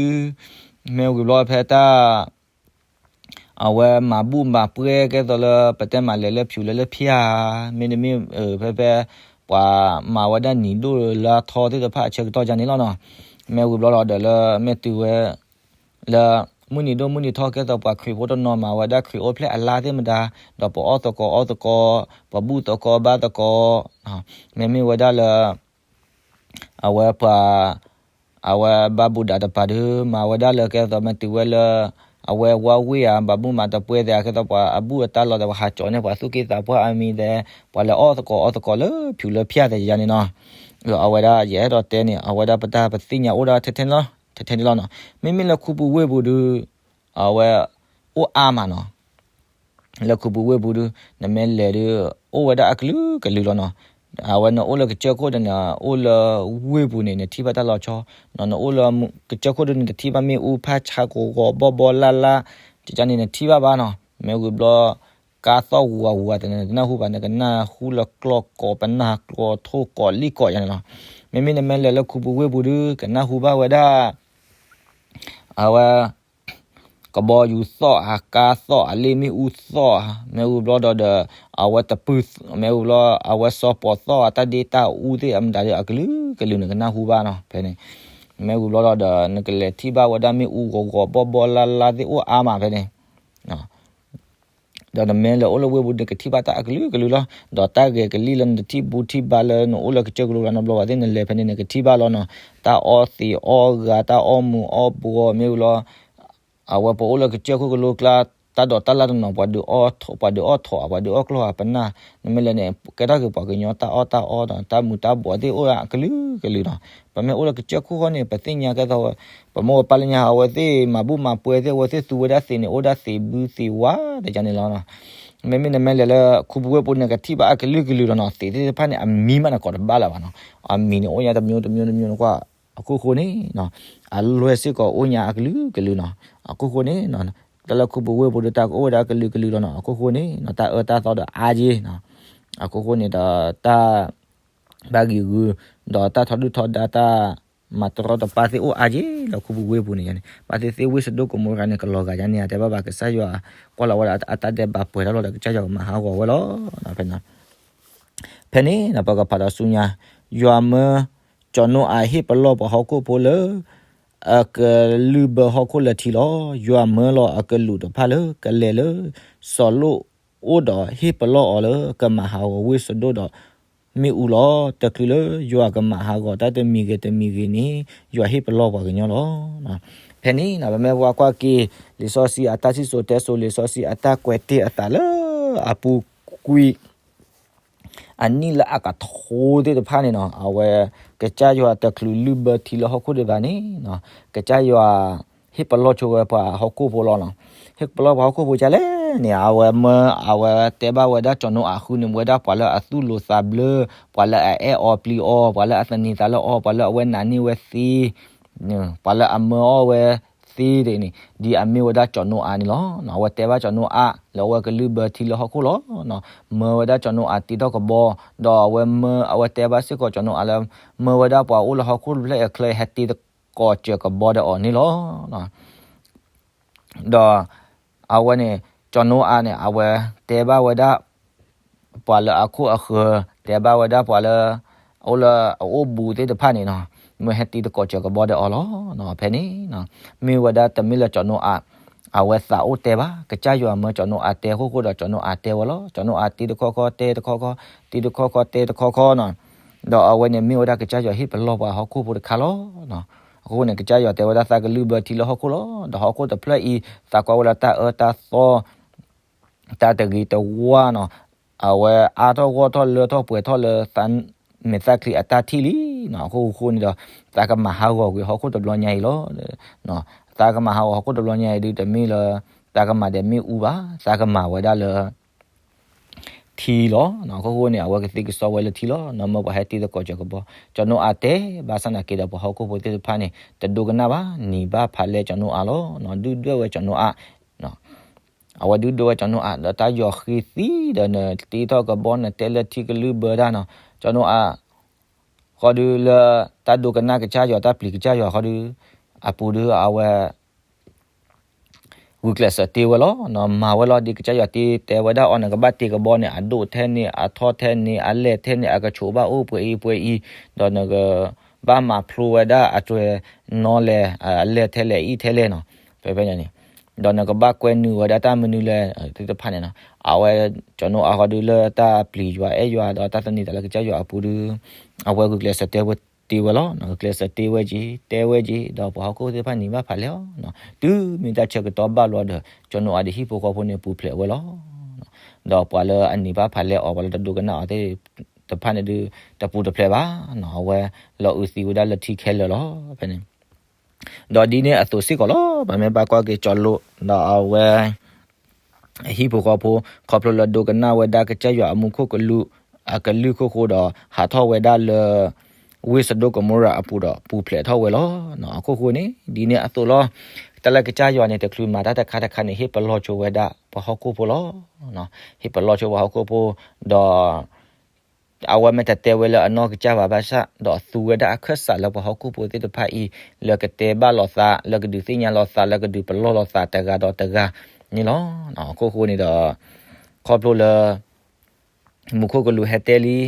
မ့ၢ်ဝံၤဘျီဖဲတၢ် အဝဲမၤဘူၣ်မၤပှဲၤကဲသိးလၢ ပတဲမၤလဲၤလၢဖၠူးလၢလၢဖၠါ, မ့တမ့ၢ် ဖဲဖဲ ပှၤမၤဝဲဒၣ်နံၤဒိၣ်လၢအထီသ့ၣ်တဖၣ်အဆၢကတီၢ်ယါန့ၣ်လီၤနီၤ. မ့ၢ်ဝံၤဘျီလီၤဒီးလၢမ့ၢ်တုၤဝဲ လၢ မုၢ်နံၤဒိၣ်မုၢ်နံၤထီကဲသိးပှၤခရံာ်ဖိတနီၤမၤဝဲဒၣ်ခရံာ်အိၣ်ဖျဲၣ်အလါသ့ၣ်မတၤ, ဒီးပအီၣ်သကိးအီသကိး, ပဘူၣ်သကိးဘါသကိး, မ့မ့ၢ်ဝဲဒၣ်လၢ အဝဲပှၤ အဝဲဘၣ်ဘူၣ်ဒးတပၤဒုး မၤဝဲဒၣ်လၢကဲသိးမ့ၢ်တုၤဝဲလၢ အဝဲဝါဝ့ၢ်ဧါ ဘၣ်မူမၤတပှဲၤသ့ၣ်ဧါ ကဲသိးပှၤအဘူၣ်အတၢ်လီၤသ့ၣ် ပှၤဟးကၠီၤန့ၢ်ပှၤသူၣ်က့သးပှၢ်အမံၤသ့ၣ် ပှၤလဲၤအီၣ်သကိးအီသကိးလၢဖၠူးလၢဖၠါသ့ၣ်ယါန့ၣ်နီၤ. အဝဲဒၣ်ယအဲၣ်ဒိးတဲန့ၣ် အဝဲဒၣ်ပတၢ်ပသ့ၣ်ညါအိၣ်ဒၣ်ထဲထဲန့ၣ်လီၤ ထဲထဲန့ၣ်လီၤနီၤ. မ့မ့ၢ်လၢခူပူၤဝ့ၢ်ပူၤဒုး အဝဲ အိၣ်အါမးနီၤ လၢခူပူၤဝ့ၢ်ပူၤဒုး နမ့ၢ်လဲၤဒုး အိၣ်ဝဲဒၣ်အကလုာ်ကလုာ်လီၤနီၤ. အဝဲနအိၣ်လၢကစၢၢ်ခိၣ်ဒီး နအိၣ်လၢဝ့ၢ်ပူၤန့ၣ် နထံၣ်ဘၣ်တၢ်လီၤဆီ, နအိၣ်လၢကစၢၢ်ခိၣ်ဒုး နတထံၣ်ဘၣ်မ့ၣ်အူဖးဆါကိးဂီၤဘီဘီလၢ်လၢ်, ကကန့ၣ်နထံၣ်ဘၣ်ဘၣ်နီၤ. မ့ၢ်ဝံၤဘျီ ကါသီၣ်ဝးဝးသ့ၣ်န့ၣ် နကနၢ်ဟူဘၣ် နကနၢ်ဟူလၢကျီၢ်ကိးပနၢ်ကျီၢ်ထိၣ်ကိးလံၣ်ကိးယါန့ၣ်လီၤ. မ့မ့ၢ်နမ့ၢ်လဲၤလၢခူပူၤဝ့ၢ်ပူၤဒုး ကနၢ်ဟူဘၣ်ဝဲဒၣ် အဝဲ ကဘီယူၤသီၣ်ဧါ ကါသီၣ်ဧါ လ့ၣ်မ့ၣ်အူသီၣ်ဧါ မ့ၢ်ဝံၤဘျီဒီးဒီး အဝဲတပုၢ် မ့ၢ်ဝံၤဘျီ အဝဲစီၤပီၤသီၣ်ဧါ တၢ်ဒ့တၢ်အူသ့ၣ်အမတၤဒီး အကလုာ်ကလုာ်နကနၢ်ဟူဘၣ်နီၤ ဖဲန့ၣ်. မ့ၢ်ဝံၤဘျီဒီးဒီး နကလဲၤထံၣ်ဘၣ်ဝဲဒၣ်မ့ၣ်အူဂီၤဂီၤဘီဘီလၢ်လၢ်သ့ၣ်အိၣ်အါမးဖဲန့ၣ် ဒီးနမ့ၢ်လဲၤအိၣ်လၢဝ့ၢ်ပူၤ နကထံၣ်ဘၣ်တၢ်အကလုာ်ကလုာ်လီၤ. ဒီးတၢ်ဂဲၤကလံၣ်လၢနတထံၣ်ဘူးထံၣ်ဘါလၢနအိၣ်လၢကစၢၢ်ကလိလၢနီတဘျီဘၣ်သ့ၣ် နလဲၤဖဲန့ၣ် နကထံၣ်ဘၣ်လီၤနီၤ. တၢ်အီသံးအီဂၤ တၢ်အီမူးအီဘှီး မ့ၢ်ဝံၤလီၤ အဝဲပအိၣ်လၢကစၢၢ်ခိၣ်ကလိကျါ တၢ်ဒိးတၢ်လၢ်တနီၤ ပှၤဒုးအီၣ်ထီၣ် ပှၤဒုးအီၣ်ထီၣ် ပှၤဒုးအီၣ်ကျီၢ်ဧါ ပနၢ် နမ့ၢ်လဲၤန့ၣ် ကဲထီၣ်က့ၤပှၤကညီတၢ်အီၣ်တၢ်အီဒီးတၢ်မူးတၢ်ဘှီးသ့ၣ်အိၣ်အကလုာ်ကလုာ်နီၤ. ပမ့ၢ်အိၣ်လၢကစၢၢ်ခိၣ်ဃီန့ၣ် ပသ့ၣ်ညါကဲသိး ပမိၢ်ပပၢ်လၢညါ အဝဲသ့ၣ်မၤဘူၣ်မၤပှဲၤသ့ၣ် အဝဲသ့ၣ်သူဝဲဒၣ်သ့ၣ်န့ၣ် အိၣ်ဒၣ်သ့ၣ်ဘုသ့ၣ်ဝါတယါန့ၣ်လီၤနီၤ. မ့မ့ၢ်နမ့ၢ်လဲၤလၢခူပူၤဝ့ၢ်ပူၤ နကထံၣ်ဘၣ်အကလုာ်ကလုာ်လီၤနီၤ. သ့ၣ်သ့ၣ်တဖၣ်န့ၣ် အမံၤမးနကိးတဘၣ်လၢၤဘၣ်နီၤ. အမံၤန့ၣ် အိၣ်ညါတမျိုးတမျိုးတမျိုးနကွၢ် အခိၣ်ဃိန့ၣ်နီၤ အလွဲၢ်စ့ၢ်ကီးအိၣ်ညါအကလုာ်ကလုာ်နီၤ. အခိၣ်ဃိန့ၣ်နီၤ တၢ်လၢခူပူၤဝ့ၢ်ပူၤဒီး တၢ်ကအိၣ်ဝဲဒၣ်အကလုာ်ကလုာ်လီၤနီၤ. အခိၣ်ဃိန့ၣ်နီၤ တၢ်အၢတၢ်သီဒီးအါက့နီၤ. အခိၣ်ဃိန့ၣ်ဒီးတၢ် ဘၣ်ဂံာ်ဂုာ် ဒီးတၢ်ထီဒုၣ်ထီဒါ တၢ်မၤတရီတပါသ့ၣ်အိၣ်အါက့လၢခူပူၤဝ့ၢ်ပူၤန့ၣ်န့ၣ် ဘၣ်သ့ၣ်သ့ၣ်ဝ့ၢ်စဒိၣ်ကမိၤရၤန့ၣ် ကလီၤဂာ်ယါန့ၣ် အတဲဘၣ်ဘၣ် ကစၢ်ယွၤကွၢ်လီၤဝဲဒၣ်အတၢ်ဒဲးဘးပှဲၤထီၣ်လီၤဒီး ကစၢ်ယွၤကမၤဟးဂီၤဝဲလီၤ. ဖဲန့ၣ် ဖဲန့ၣ်နီၤ ပကဖးဒီးဆူညါ ယွၤမၢ ကၠီၤနိအၤဟ့ၣ်ပလီၢ်ပှၤဟီၣ်ခိၣ်ဖိလၢ အကလုၢ်ဘၢဟီၣ်ခိၣ်လၢထံလီၤ. ယွၤမၢလီၤအကလူးတဖၣ်လၢကလဲၤလၢ စီၤလိၣ်အိၣ်ဒီးဟ့ၣ်ပလီၢ်အီၤလၢကမၤဟးဂီၤဝ့ၢ်စဒိၣ်ဒီးမ့ၣ်အူလီၤ. တချုးလၢယွၤကမၤဟးဂီၤတၢ်တမံၤဂ့ၤတမံၤဂ့ၤန့ၣ် ယွၤဟ့ၣ်ပလီၢ်ပှၤကညီလီၤ. ဖဲန့ၣ်နီၤ ပမ့ၢ်ကွၢ်ကွၢ်က့ၤ လံာ်စီဆှံအတၢ်စံၣ်စိၤတဲစိၤ လံာ်စီဆှံအတၢ်ကွဲးတ့ၢ်အသးလၢအပူၤကွံာ် အနံၣ်လၢအကထိသ့ၣ်တဖၣ်န့ၣ်နီၤ အဝဲ ကစၢ်ယွၤတချုးလုၢ်ဘၢထံလၢဟီၣ်ခိၣ်ဒံးဘၣ်န့ၣ်နီၤ ကစၢ်ယွၤ ဟ့ၣ်ပလီၢ်ဆိဝဲပှၤဟီၣ်ခိၣ်ဖိလီၤနီၤ. ဟ့ၣ်ပလီၢ်ပှၤဟီၣ်ခိၣ်ဖိဒ်လဲၣ်န့ၣ် အဝဲမၢ အဝဲတဲဘၣ်ဝဲဒၣ်ကၠီၤနိအၤဃုန့ၣ် ဝဲဒၣ်ပှၤလၢအသူၣ်လိၤသးဘျၢ, ပှၤလၢအအဲၣ်အီၤပျံၤအီၤ, ပှၤလၢအသန့ၤသးလၢအီၤ, ပှၤလၢအဝဲနာ်န့ၢ်ဝဲသ့ ပှၤလၢအမၢအီၣ်ဝဲသ့န့ၣ် ဒ်အမ့ၢ်ဝဲဒၣ်ကၠီၤနိအၤန့ၣ်လီၤ. အဝဲတဲဘၣ်ကၠီၤနိအၤ လၢအဝဲကလုၢ်ဘၢထံလၢဟီၣ်ခိၣ်လီၤ. မၢဝဲဒၣ်ကၠီၤနိအၤတ့ထီၣ်ကဘီ, ဒီးအဝဲမၢ အဝဲတဲဘၣ်စ့ၢ်ကီးကၠီၤနိအၤလၢ မၢဝဲဒၣ်ပှၤအိၣ်လၢဟီၣ်ခိၣ်တဖျၢၣ်အချၢ ဟဲတ့သကိးစၢၤကဘီဒီးအီၤန့ၣ်လီၤ. ဒီးအဝဲန့ၣ် ကၠီၤနိအၤန့ၣ် အဝဲတဲဘၣ်ဝဲဒၣ် ပှၤလၢအခိၣ်အဃၢၤ, တဲဘၣ်ဝဲဒၣ်ပှၤလၢ အိၣ်လၢအအိၣ်ဘူးသ့ၣ်တဖၣ်န့ၣ်နီၤ, မၢဟဲတ့သကိးစၢၤကဘီဒီးအီၤလီၤ. ဖဲန့ၣ် မ့ၢ်ဝဲဒၣ်တမ့ၢ်လၢကၠီၤနိအၤ အဝဲသးအိၣ်တဲဘၣ်, ကစၢ်ယွၤမၢကၠီၤနိအၤတဲအဃိဃိဒီး ကၠီၤနိအၤတ့တခီခီ တဲတခီခီ, တ့တခီခီ တဲတခီခီနီၤ. ဒီးအဝဲန့ၣ်မ့ၢ်ဝဲဒၣ်ကစၢ်ယွၤဟ့ၣ်ပလီၢ်ပှၤဟီၣ်ခိၣ်ဖိတခါလီၤ. အဃိန့ၣ် ကစၢ်ယွၤတဲဝဲဒၣ် သးကလုၢ်ဘၢထံလၢဟီၣ်ခိၣ်လီၤ. ဒီးဟီၣ်ခိၣ်တဖျၢၣ်အံၤ သးကွၢ်ဝဲဒၣ်တၢ်အၢတၢ်သီ တၢ်တဂ့ၤတဝါနီၤ, အဝဲအါထီၣ်ဂီၢ်ထီၣ်လၢထီၣ်ပှဲၤထီၣ်လၢ မဲာ်သၣ်ချံအတၢ်ထံၣ်လံနီၤ. အဃိဃိန့ၣ်ဒီး သးကမၤဟးဂီၤကွံာ်ဟီၣ်ခိၣ်တဘျီညါအံၤလီၤ. သးကမၤဟးဂီၤဟီၣ်ခိၣ်တဘျီညါအံၤဒုး တမ့ၢ်လၢ သးကမၤဒီးမ့ၣ်အူဘၣ်, သးကမၤဝဲဒၣ်လၢ ထံလီၤ. အဃိဃိန့ၣ် အဝဲကသ့ကစီဝဲလၢထံလီၤ. နီၢ်မၢပှၤဟဲတ့သကိးစၢၤကဘီ, ကၠီၤနိအၤတဲဘၣ်ဆၣ်နာ်က့ဒီး ပှၤဟီၣ်ခိၣ်ဖိသ့ၣ်တဖၣ်န့ၣ် တဒိကနၣ်ဘၣ်, နံၤဘၣ်ဖးလဲကၠီၤနိအၤလီၤ. ဒုၣ်ဒွဲၣ်ဝဲကၠီၤနိအၤ အဝဲဒုၣ်ဒွဲၣ်ဝဲကၠီၤနိအၤ ဒီးတၢ်ယီၤဃ့သံဒီး နတ့ထီၣ်ကဘီ နတဲလၢထံကလုၢ်ဘၢတၢ်နီၤ, ကၠီၤနိအၤ ဃီဒုလၢ တၢ်ဒိကနၣ်ကစၢ်ယွၤ တၢ်ပျံၤကစၢ်ယွၤဃီဒု အပူၤဒု အဝဲ ဂုာ်ကျဲးစၢးတ့ဝဲလီၤ. မၤဝဲလီၤ ဒ်ကစၢ်ယွၤတ့တဲဝဲဒၣ်အီၤ နကဘၣ်တ့ကဘီန့ၣ် အဒိၣ်ထဲန့ၣ် အထီထဲန့ၣ် အလဲၢ်ထဲန့ၣ် အကဆိးဘၣ်အိၣ်ပှဲၤအံၤပှဲၤအံၤ, ဒီးနကဘၣ်မၤဖျိဝဲဒၣ်အတြဲၤနီလဲၣ် အလဲၢ်ထဲလဲၣ်အံၣ်ထဲလဲၣ်နီၤ, ဖဲဖဲန့ၣ်န့ၣ်, ဒီးနကဘၣ်ကွဲနုာ်ဝဲဒၣ်တၢ်မနုၤလဲၣ်သ့ၣ်တဖၣ်န့ၣ်နီၤ, အဝဲ ကၠီၤနိအၤဃီဒုလၢတၢ်ပျံၤယွၤအဲၣ်ယွၤဒီးတၢ်သန့ၤသးလၢကစၢ်ယွၤအပူၤဒု အဝဲဂုာ်ကျဲးစၢးတဲဝဲတ့ဝဲလီၤ. ဂုာ်ကျဲးစၢးတ့ဝဲက့ၤ တဲဝဲက့ၤ ဒီးပှၤဟီၣ်ခိၣ်သ့ၣ်တဖၣ်န့ၣ်ဘၣ်ဖးလဲၢ်အီၤ, တုၤမ့ၢ်တၢ်ဆၢကတီၢ်ဘၣ်လီၤဒီး ကၠီၤနိအၤဒီးဟံၣ်ဖိဃီဖိန့ၣ်ပူၤဖျဲးဝဲလီၤ. ဒီးပှၤလၢအန့ၢ်ဘၣ်ဖးလဲၢ်အီၤ ပှၤလၢတဒိကနၣ်အီၤသ့ၣ်တဖၣ်န့ၣ်ဒု တပူၤတဖျဲးဘၣ်နီၤ, အဝဲလီၤအုးသံဝဲဒၣ်လၢထံခဲလၢာ်လီၤ. ဖဲန့ၣ် ဒီးဒ်န့ၣ်အသိးစ့ၢ်ကီးလီၤ. ပမ့ၢ်ဘၣ်ကွၢ်က့ၤကၠီၤလိဒီးအဝဲ အဟံၣ်ဖိဃီဖိ ခီဖျိလၢဒိကနၣ်ဝဲဒၣ်ကစၢ်ယွၤအမူခိၣ်ကလူး အကလုၢ်ခိၣ်ဃိဒီး ဟးထီၣ်ဝဲဒၣ်လၢ ဝ့ၢ်စဒိၣ်ကမိရၤအပူၤဒီး ပူၤဖျဲးထီၣ်ဝဲလီၤ. အခိၣ်ဃိန့ၣ် ဒ်န့ၣ်အသိးလီၤ. တၢ်လၢကစၢ်ယွၤန့ၣ် တချုးမၤတၢ်တခါတခါန့ၣ် ဟ့ၣ်ပလီၢ်ဆိဝဲဒၣ်ပှၤဟီၣ်ခိၣ်ဖိလီၤ. ဟ့ၣ်ပလီၢ်ဆိပှၤဟီၣ်ခိၣ်ဖိ ဒီး အဝဲမ့ၢ်တတဲဝဲလၢအနီၢ်ကစၢ်ဘၣ်ဘၣ်ဆၣ် ဒီးသူဝဲဒၣ်အခၢၣ်စးလၢပှၤဟီၣ်ခိၣ်ဖိသ့ၣ်တဖၣ်အံၤ လၢကတဲဘၣ်လိာ်သး လၢကဒုးသ့ၣ်ညါလိာ်သး လၢကဒုးပလီၢ်လိာ်သးတဂၤဒီးတဂၤန့ၣ်လီၤ. အခိၣ်ဃိန့ၣ်ဒီး ခီဖျိလၢ မူခိၣ်ကလူးဟဲတဲလံ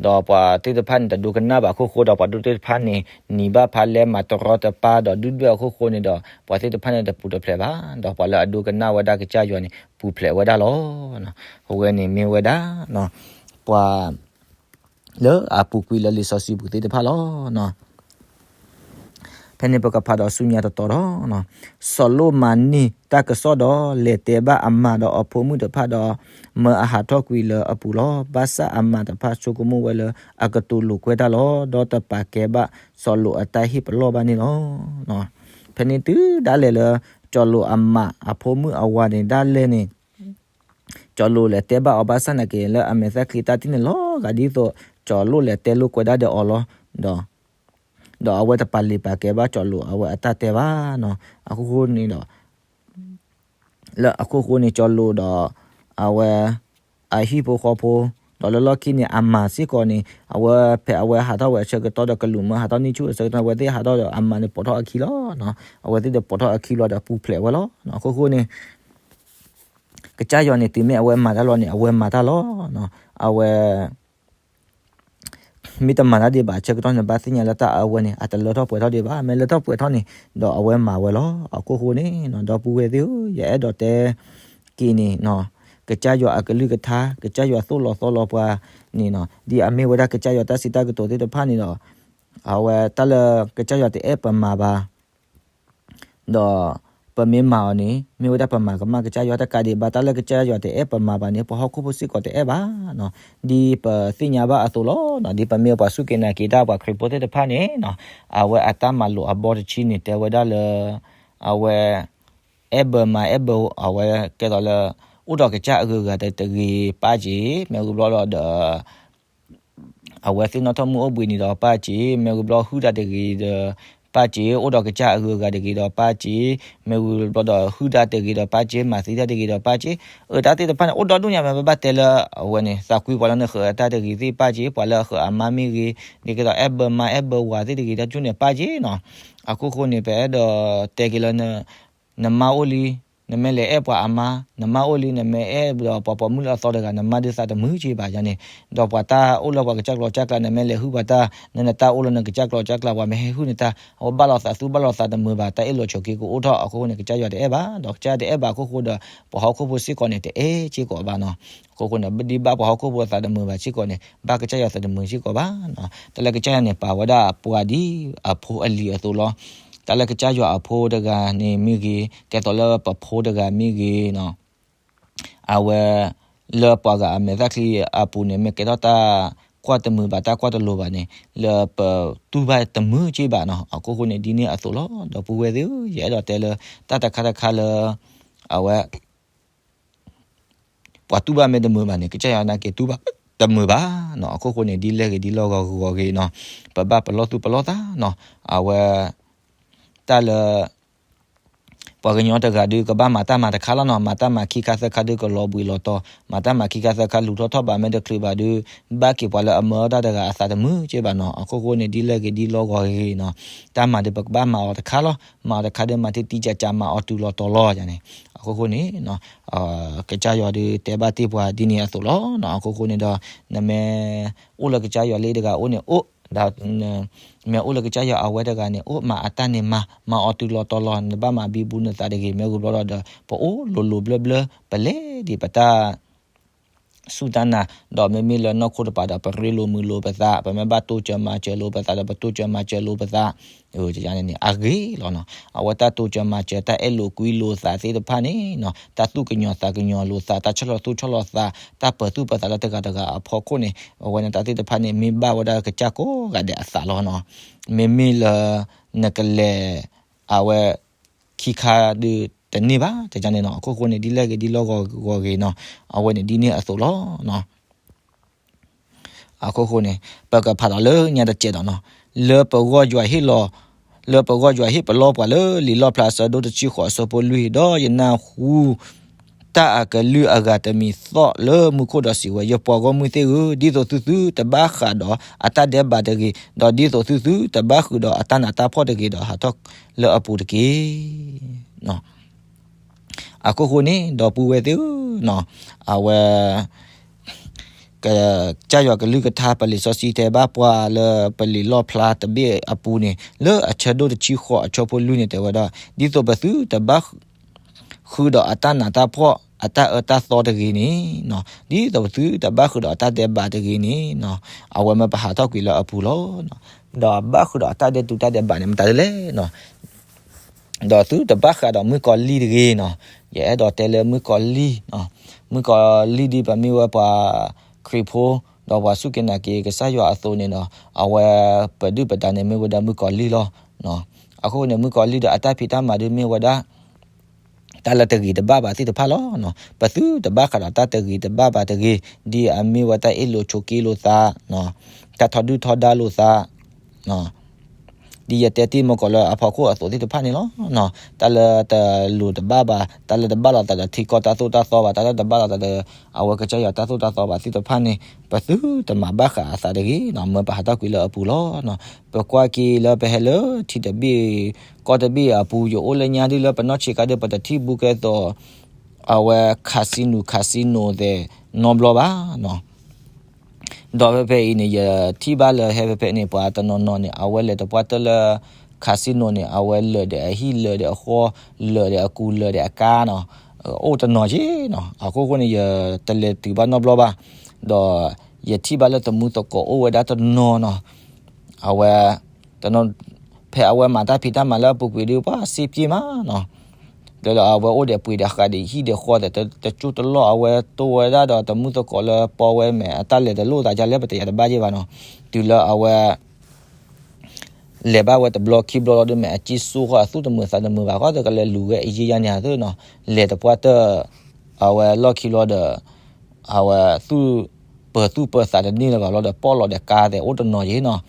ဒီးပှၤသ့ၣ်တဖၣ်န့ၣ် တဒိကနၣ်ဘၣ်အခိၣ်ဃိဒီး ပှၤဒိၣ်သ့ၣ်တဖၣ်န့ၣ် နံၤဘၣ်ဖးလဲၢ်မၤတရီတပါဒီး ဒုၣ်ဒွဲၣ်အခိၣ်ဃိန့ၣ်ဒီး ပှၤသ့ၣ်တဖၣ်န့ၣ် တပူၤတဖျဲးဘၣ်. ဒီးပှၤလၢအဒိကနၣ်ဝဲဒၣ်ကစၢ်ယွၤန့ၣ် ပူၤဖျဲးဝဲဒၣ်လီၤ. အဝဲန့ၣ်မ့ၢ်ဝဲဒၣ် ပှၤ လၢအပူၤကွံာ်လၢလံာ်စီဆှံပူၤသ့ၣ်တဖၣ်လီၤ. ဖဲန့ၣ်ပကဖးဒီးဆူညါတတီၤဒီး စီၤလိာ်မၤန့ၢ်တၢ်ကစီၣ်ဒီး လဲၤတဲဘၣ်အမါဒီးအဖိမုၣ်တဖၣ်ဒီး မၢအဟးထီၣ်ကွံာ်လၢအပူၤလီၤ. ဘၣ်ဆၣ်အမါတဖၣ်ဆိကမိၣ်ဝဲလၢအကတိၤလိာ်ကွဲတၢ်လီၤ. ဒီးတပာ်ကဲဘၣ်စီၤလိာ်အတၢ်ဟ့ၣ်ပလီၢ်ဘၣ်န့ၣ်လီၤ. ဖဲန့ၣ်တုၤဒၣ်လဲာ်လၢ စီၤလိာ်အမါအဖိမုၣ်အဝၤန့ၣ်ဒၣ်လဲာ်န့ၣ် စီၤလိာ်လဲၤတဲဘၣ်အီၤဘၣ်ဆၣ်နာ်က့ လၢအမဲာ်သၣ်ချံတၢ်ထံၣ်န့ၣ်လီၤဂာ်ဒ်သိး စီၤလိာ်လဲၤတဲလိာ်ကွဲဒၣ်ဒီးအီၤလီၤ. ဒီး ဒီးအဝဲတပာ်လုၢ်ပာ်ကဲဘၣ်စီၤလိာ်အဝဲအတၢ်တဲဘၣ်နီၤ. အခိၣ်ဃိန့ၣ်ဒီး လၢအခိၣ်ဃိန့ၣ် စီၤလိာ်ဒီး အဝဲ အဟံၣ်ဖိဃီဖိ ဒီးလၢလီၢ်ခံန့ၣ် အမၤစ့ၢ်ကီးန့ၣ် အဝဲဖဲအဝဲဟးထီၣ်ဝဲအဆၢကတီၢ်ဒီးကလူးမၢဟးထီၣ်န့ၢ်ဆူၣ်အဆၢကတီၢ် အဝဲသ့ၣ်ဟးထီၣ်ဒီးအမၤန့ၣ်ပိာ်ထီၣ်အခံလီၤ. အဝဲသ့ၣ်ဒီးပိာ်ထီၣ်အခံလီၤဒီးပူၤဖျဲးဝဲလီၤ. အခိၣ်ဃိန့ၣ် ကစၢ်ယွၤန့ၣ် တုၤမ့ၢ်အဝဲမၤတၢ်လီၤန့ၣ် အဝဲမၤတၢ်လီၤ. အဝဲ မ့ၢ်တမၤတၢ်ဒံးဘၣ်အဆၢကတီၢ်န့ၣ် ဘၣ်သ့ၣ်ညါလၢတၢ်အဝဲန့ၣ် အတလၢထီၣ်ပှဲၤထီၣ်ဒံးဘၣ်. မ့ၢ်လၢထီၣ်ပှဲၤထီၣ်န့ၣ် ဒီးအဝဲမၤဝဲလီၤ. အခိၣ်ဃိန့ၣ် ဒီပုၢ်ဝဲၢ်သ့ၣ်ဧၢ, ယအဲၣ်ဒိးတဲက့ၤန့ၣ် ကစၢ်ယွၤအကလုၢ်ကထါ ကစၢ်ယွၤသိၣ်လီၤသီလီၤပှၤန့ၣ် ဒ်အမ့ၢ်ဝဲဒၣ်ကစၢ်ယွၤတၢ်စံးတၢ်ကတိၤသ့ၣ်တဖၣ်န့ၣ်ဒီး အဝဲတၢ်လၢကစၢ်ယွၤတအဲၣ်ပမၤဘၣ် ဒီးပမ့ၢ်မၤအီၤန့ၣ် မ့ၢ်ဝဲဒၣ်ပမၤကမၣ်ကစၢ်ယွၤတကးဒံးဘၣ်. တၢ်လၢကစၢ်ယွၤတအဲၣ်ပမၤဘၣ်န့ၣ် ပှၤဟီၣ်ခိၣ်ဖိစ့ၢ်ကီးတအဲၣ်ဘၣ်. ဒ်ပသ့ၣ်ညါဘၣ်အသိးလီၤ. ဒ်ပမ့ၢ်ပှၤစူၢ်က့ၤနာ်က့ၤတၢ်ပှၤခရံာ်ဖိသ့ၣ်တဖၣ်န့ၣ် အဝဲအတၢ်မၤလိာ်အဘီတဆံန့ၣ် တဲဝဲဒၣ်လၢ အဝဲ အဲၣ်ဘၢမၤအဲၣ်ဘၢ အဝဲကဲသိးလၢ အိၣ်ဒီးကစၢ်အဂုၤအဂၤတဂ့ၤပၣ်က့ၤ မ့ၢ်ဂ့ၤဘျီဒီး အဝဲသ့ၣ်နီၣ်ထီၣ်မုၢ်အိၣ်ဘှံးနံၤဒီးပၣ်က့ၤ မ့ၢ်ဂ့ၤဘျီဟုၣ်တၢ်တဂ့ၤဒီးပၣ်က့ၤ အိၣ်ဒီးကစၢ်အဂုၤအဂၤတဂ့ၤဒီးပၣ်က့ၤ မ့ၢ်ဂ့ၤဘျီဒီးဟုၣ်တၢ်တဂ့ၤဒီးပၣ်က့ၤ မၤသံတၢ်တဂ့ၤဒီးပၣ်က့ၤ အတၢ်သ့ၣ်တဖၣ်န့ၣ် အိၣ်ဒီဒူၣ်ညါမ့ၢ်ဘၣ်တဲလၢအဝဲန့ၣ် သးကွံပှၤလၢနဃၢၤအတၢ်တဂ့ၤသ့ၣ်ပၣ်က့ၤ ပှၤလၢအဃၢၤအမါမ့ၢ်ဂ့ၤ ဒ်ကဲသိးအဲၣ်ဘၢမါအဲၣ်ဘၢဝၤသ့ၣ်တဂ့ၤ တၢ်ကၠူၣ်န့ၣ်ပၣ်က့ၤနီၤ. အခိၣ်ဃိန့ၣ် ပအဲၣ်ဒိးတဲက့ၤလၢ နမါအိၣ်လံ နမ့ၢ်လဲၤအဲၣ်ပှၤအမါ နမါအိၣ်လံ နမ့ၢ်အဲၣ်ဒီးပှၤပိာ်မုၣ်လၢအသီတဂၤ နမါဒုးသးတမုာ်က့ဘၣ်န့ၣ် ဒီးပှၤတၢ်အိၣ်လၢပှၤကစၢ်ကျီကစၢ်ကျါ နမ့ၢ်လဲၤဟုၣ်ပှၤတၢ် နနတၢ်အိၣ်လၢနကစၢ်ကျီကစၢ်ကျါ ပှၤမ့ၢ်ဟဲဟုၣ်နတၢ် အဝဲဘၣ်လိာ်သးသူဘၣ်လိာ်သးတမုာ်ဘၣ် တၢ်အ့ၣ်လိာ်ဆိးက့ကအိၣ်ထီၣ် အခိၣ်ဃိန့ၣ် ကစၢ်ယွၤတအဲၣ်ဘၣ် ဒီးကစၢ်ယွၤတအဲၣ်ဘၣ်အခိၣ်ဃိဒီး ပှၤဟီၣ်ခိၣ်ဖိစ့ၢ်ကီးန့ၣ် တအဲၣ်စ့ၢ်ကီးဘၣ်နီၤ. အခိၣ်ဃိန့ၣ် ဒ်ဘၣ်ပှၤဟီၣ်ခိၣ်ဖိသးတမုာ်ဘၣ်စ့ၢ်ကီးန့ၣ် ဘၣ်ကစၢ်ယွၤသးတမုာ်စ့ၢ်ကီးဘၣ်နီၤ. တၢ်လၢကစၢ်ယွၤန့ၣ် ပာ်ဝဲဒၣ်ပှၤဒ်အဖိအလံၤအသိးလီၤ. တၢ်လၢကစၢ်ယွၤအဖိတဂၤန့ၣ်မ့ၢ်ဂ့ၤ ကဲသိးလၢပဖိတဂၤမ့ၢ်ဂ့ၤနီၤ အဝဲ လၢပှၤဂၤအမဲာ်သၣ်ချံအပူၤန့ၣ် မ့ၢ်ကဲထီၣ်တၢ်ကွၢ်တမုာ်ဘၣ် တၢ်ကွၢ်တလိၤဘၣ်န့ၣ် လၢပတူၢ်ဘၣ်တမုာ်က့ဘၣ်နီၤ. အခိၣ်ဃိန့ၣ် ဒ်န့ၣ်အသိးလီၤ. ဒီပုၢ်ဝဲၢ်သ့ၣ်ဧၢ, ယအဲၣ်ဒိးတဲလၢ တၢ်တခါတခါလၢ အဝဲ ပှၤတူၢ်ဘၣ်မ့ၢ်တမုာ်ဘၣ်န့ၣ် ကစၢ်ယွၤနာ်က့တူၢ်ဘၣ်တမုာ်ဘၣ်နီၤ. အခိၣ်ဃိန့ၣ် ဒ်လဲၣ်ဂ့ၤဒ်လီၢ်ဂီၤဂီၤဂ့ၤနီၤ ပဘၣ်ပလီၢ်သူၣ်ပလီၢ်သးနီၤ. အဝဲ တၢ်လၢ ပ ပှၤကညီတဂၤဒုး ကဘၣ်မၤတၢ်မၤတခါလီၤနီၤ, မၤတၢ်မၤခံခါသၢခါဒုး ကလီၤဘှံးလီၤတီၤ, မၤတၢ်မၤခံခါသၢခါ လူၤထီၣ်ထီၣ်ဘး မ့ၢ်တချုးဘၣ်ဒုး ဘၣ်က့ၤပှၤလၢအမၢတၢ်တဂၤအသးတမုာ်က့ဘၣ်နီၤ. အခိၣ်ဃိန့ၣ် ဒ်လဲၣ်ဂ့ၤဒ်လီၢ်ဂီၤဂ့ၤနီၤ, တၢ်မၤဒုး ပကဘၣ်မၤအီၤတခါလီၤ, မၤအီၤတခါဒုး မၤတံၢ်တံၢ်ကၠးကၠး မၤအီၤတုၤလီၤတီၤလီၤန့ၣ်. အခိၣ်ဃိန့ၣ် ကစၢ်ယွၤဒုး တဲဘၣ်တ့ၢ်ပှၤဒ်န့ၣ်အသိးလီၤ. အခိၣ်ဃိန့ၣ်ဒီး နမ့ၢ်အိၣ်လၢကစၢ်ယွၤလၢတဂၤအိၣ်န့ၣ်အိၣ်, ဒီး မ့ၢ်အိၣ်လၢကစၢ်ယွၤအဝဲတဂၤန့ၣ်အိၣ်, မၤအတၢ်န့ၣ်မၤ, မၤအီၤတုၤလီၤတီၤလီၤ, နဘၣ်မၤဘံဘူနသးတဂ့ၤ. မ့ၢ်ဂ့ၤဘျီဒီး ပအိၣ်လိၤလိၤဘျၢဘျၢ ပလဲၤဒံးပတၢ် စူၢ်တၢ်နာ်, ဒီးမ့မ့ၢ်လၢနီၢ်ခိတပၤဒီး ပရ့လိာ်မုာ်လိာ်ပသး, ပမ့ၢ်ဘၣ်တိစၢၤမၤစၢၤလိာ်ပသးဒီး ပတိစၢၤမၤစၢၤလိာ်ပသး န့ၣ်အဂ့ၤလီၤနီၤ. အဝဲတၢ်တိစၢၤမၤစၢၤ တၢ်အဲၣ်လိာ်ကွံလိာ်သးသ့ၣ်တဖၣ်န့ၣ်နီၤ, တၢ်သူၣ်ကညီၤသးကညီၤလိာ်သး, တၢ်ဆီၣ်လီၤသူၣ်ဆီၣ်လီၤသး, တၢ်ပၢၤသူၣ်ပၢၤသးလၢတဂၤတဂၤအဖီခိၣ်န့ၣ်, အဝဲန့ၣ်တၢ်သ့ၣ်တဖၣ်န့ၣ် မ့ၢ်ဘၣ်ဝဲဒၣ်ကစၢ်ကိးဂၤဒဲးအသးလီၤနီၤ. မ့မ့ၢ်လၢ နကလဲၤ အဝဲ ခံခါဒုးတန့ၢ်ဘၣ် တန့ၣ်နီၤ. အခိၣ်ဃိန့ၣ် ဒ်လဲၣ်ဂ့ၤဒ်လီၢ်ဂီၤဂီၤဂ့ၤနီၤ, အဝဲန့ၣ်ဒ်န့ၣ်အသိးလီၤ. အခိၣ်ဃိန့ၣ် ပကဖးဒီးလၢညါတစဲးဒီးနီၤ, လၢပဂီၢ်ယွၤဟ့ၣ်လီၤ, လၢပဂီၢ်ယွၤဟ့ၣ်ပလီၢ်ပှၤလၢလံာ်လီၣ်ဖျါအဆၢဒိၣ်တဆံဃိးအဆၢဖိလွံၢ်, ဒီးယနၢ်ဟူ တၢ်အကလုၢ်အဂၤတမံၤသီၣ်လၢမူခိၣ်ဒီးစံးဝဲ, ယပှၤဂီၢ်မုၢ်သ့ၣ်ဧၢ, ဒ်သိးသုသုတဘၣ်ဃးဒီးအတၢ်ဒဲးဘးတဂ့ၤ, ဒီးဒ်သိးသုသုတဘၣ်ဃုာ်ဒီးအတၢ်နးတၢ်ဖှီၣ်တဂ့ၤဒီး ဟးထီၣ်လၢအပူၤတက့ၢ်. အခိၣ်ဃိန့ၣ် ဒီပုၢ်ဝဲၢ်သ့ၣ်ဧၢ, အဝဲ ကစၢ်ယွၤကလုၢ်ကထါ ပလံာ်စီဆှံတဲဘၣ်ပှၤလၢပလံာ်လီၣ်ဖျါတဘ့ၣ်အပူၤန့ၣ် လၢအဆၢဒိၣ်တဆံဃိးအဆၢဖိလွံၢ်န့ၣ် တဲဝဲဒၣ် ဒ်သိးပသုတဘၣ်ဃုာ်ဒီးအတၢ်နးတၢ်ဖှီၣ်အတၢ်အၢတၢ်သီတဂ့ၤန့ၣ်, ဒ်သိးပသုတဘၣ်ဃုာ်ဒီးအတၢ်ဒဲးဘးတဂ့ၤန့ၣ်, အဝဲမ့ၢ်ပဟးထီၣ်ကွံာ်လၢအပူၤလီၤ. ဒီးဘၣ်ဃုာ်ဒီးအတၢ်ဒဲးတူၢ်တၢ်ဒဲးဘးန့ၣ် မတၤဒ်လဲၣ် ဒီးသုတဘၣ်ဃးဒီးမုၣ်ကီၤလံၢ်တဂ့ၤနီၤ. ယအဲၣ်ဒိးတဲလၢမုၣ်ကီၤလံၢ်, မုၣ်ကီၤလံၢ်ဒ်ပမ့ၢ်ဝဲပှၤခရံာ်ဖိ, ဒီးပှၤစူၢ်က့ၤနာ်က့ၤကစၢ်ယွၤအသိးန့ၣ်ဒီး, အဝဲပဒုၣ်ပဒါန့ၣ်မ့ၢ်ဝဲဒၣ်မုၣ်ကီၤလံၢ်လီၤ. အဃိန့ၣ် မုၣ်ကီၤလံၢ်ဒီးအတၢ်ဖံးတၢ်မၤဒုးမ့ၢ်ဝဲဒၣ် တၢ်လၢတဂ့ၤတဘၣ်ဘၣ်သ့ၣ်တဖၣ်လီၤ. ပသုတဘၣ်ဃးဒီးတၢ်တဂ့ၤတဘၣ်ဘၣ်တဂ့ၤ, ဒ်အမ့ၢ်ဝဲတၢ်အ့ၣ်လိာ်ဆိးက့လိာ်သး, တၢ်ထီဒုၣ်ထီဒါလိာ်သး, ဒ်ယတဲတ့ၢ်မုၣ်ကီၤလၢအဖီခိၣ်အသိးသ့ၣ်တဖၣ်န့ၣ်လီၤ. တၢ်လၢတလိၤတဘၣ်ဘၣ်, တၢ်လၢတဘၣ်လိာ်သးဒီးထံကီၢ်တၢ်သိၣ်တၢ်သီဘၣ်, တၢ်လၢတဘၣ်လိာ်သးဒီး အဝဲကစၢ်ယွၤတၢ်သိၣ်တၢ်သီဘၣ်သ့ၣ်တဖၣ်န့ၣ်, ပသုတမၤဘၣ်ဃးအသးတဂ့ၤ, မ့ၢ်ပဟးထီၣ်ကွံာ်လၢအပူၤလီၤ. ပကွၢ်က့ၤလၢပဟဲလၢထံတဘ့ၣ်ကီၢ်တဘ့ၣ်အပူၤ, ယအိၣ်လၢညါဒုးလၢပနီၢ်ဆံးခါဒုး ပတထံၣ်ဘူးကဲသိး အဝဲ casino casino သဲးနီတဘျီဘၣ်နီၤ. ဒီးဖဲဖဲအံၤန့ၣ် ယထံၣ်ဘၣ်လၢဟဲဖဲဖဲန့ၣ် ပှၤတနီၤနီၤန့ၣ် အဝဲလဲၤတပှၢ်တၢၢ်လၢ casino န့ၣ် အဝဲလၢာ်ဒီးအဟံၣ်လၢာ်ဒီးအဃီ လၢာ်ဒီးအကူလၢာ်ဒီးအကါနီၤ, အိၣ်တနီၤက့နီၤ. အခိၣ်ဃိန့ၣ် ယတလဲၤတုၤဘၣ်နီတဘျီဘၣ်, ဒီးယထံၣ်ဘၣ်လၢသမူသကိးအိၣ်ဝဲဒၣ်တနီၤနီၤ, အဝဲ တနီၤ ဖဲအဝဲမၤတၢ်ဖံးတၢ်မၤလၢအပူၤကွံာ်ဒုး ပှၤစ့ပျ့ၢ်မးနီၤ. ဒီးအဝဲအိၣ်ဒီးပှ့ၤဒီးဃးဒီးဟံၣ်ဒီးဃီသဲး တကၠိၢ်တလီၢ် အဝဲတိၢ်ဝဲဒၣ်ဒီးသမူသကိးလၢပီဝဲမဲာ် အတၢ်လဲၤတလိၣ်သးဒ်လဲၣ် ပတယၤတဘၣ်ယဲၢ်ဘၣ်နီၤ. တုၤလၢအဝဲ လဲၤဘၣ်ဝဲတဘျီခံဘျီလီၤဒုး မ့ၢ်အစ့စိဃီ အသူၣ်တမုာ်သးတမုာ်ဘၣ်ဃီ တကလဲၤလူၤဝဲအယံာ်ယါန့ၣ်သ့နီၤ. လဲၤတပှၢ်တၢၢ် အဝဲလီၢ်ခံဘျီဒီး အဝဲသူၣ်ပၢၤသူၣ်ပၢၤသးတန့ၢ်လၢၤဘၣ်ဘျီဒီး ပီၣ်လီၤဒီးကါသဲးအိၣ်တနီၤက့နီၤ.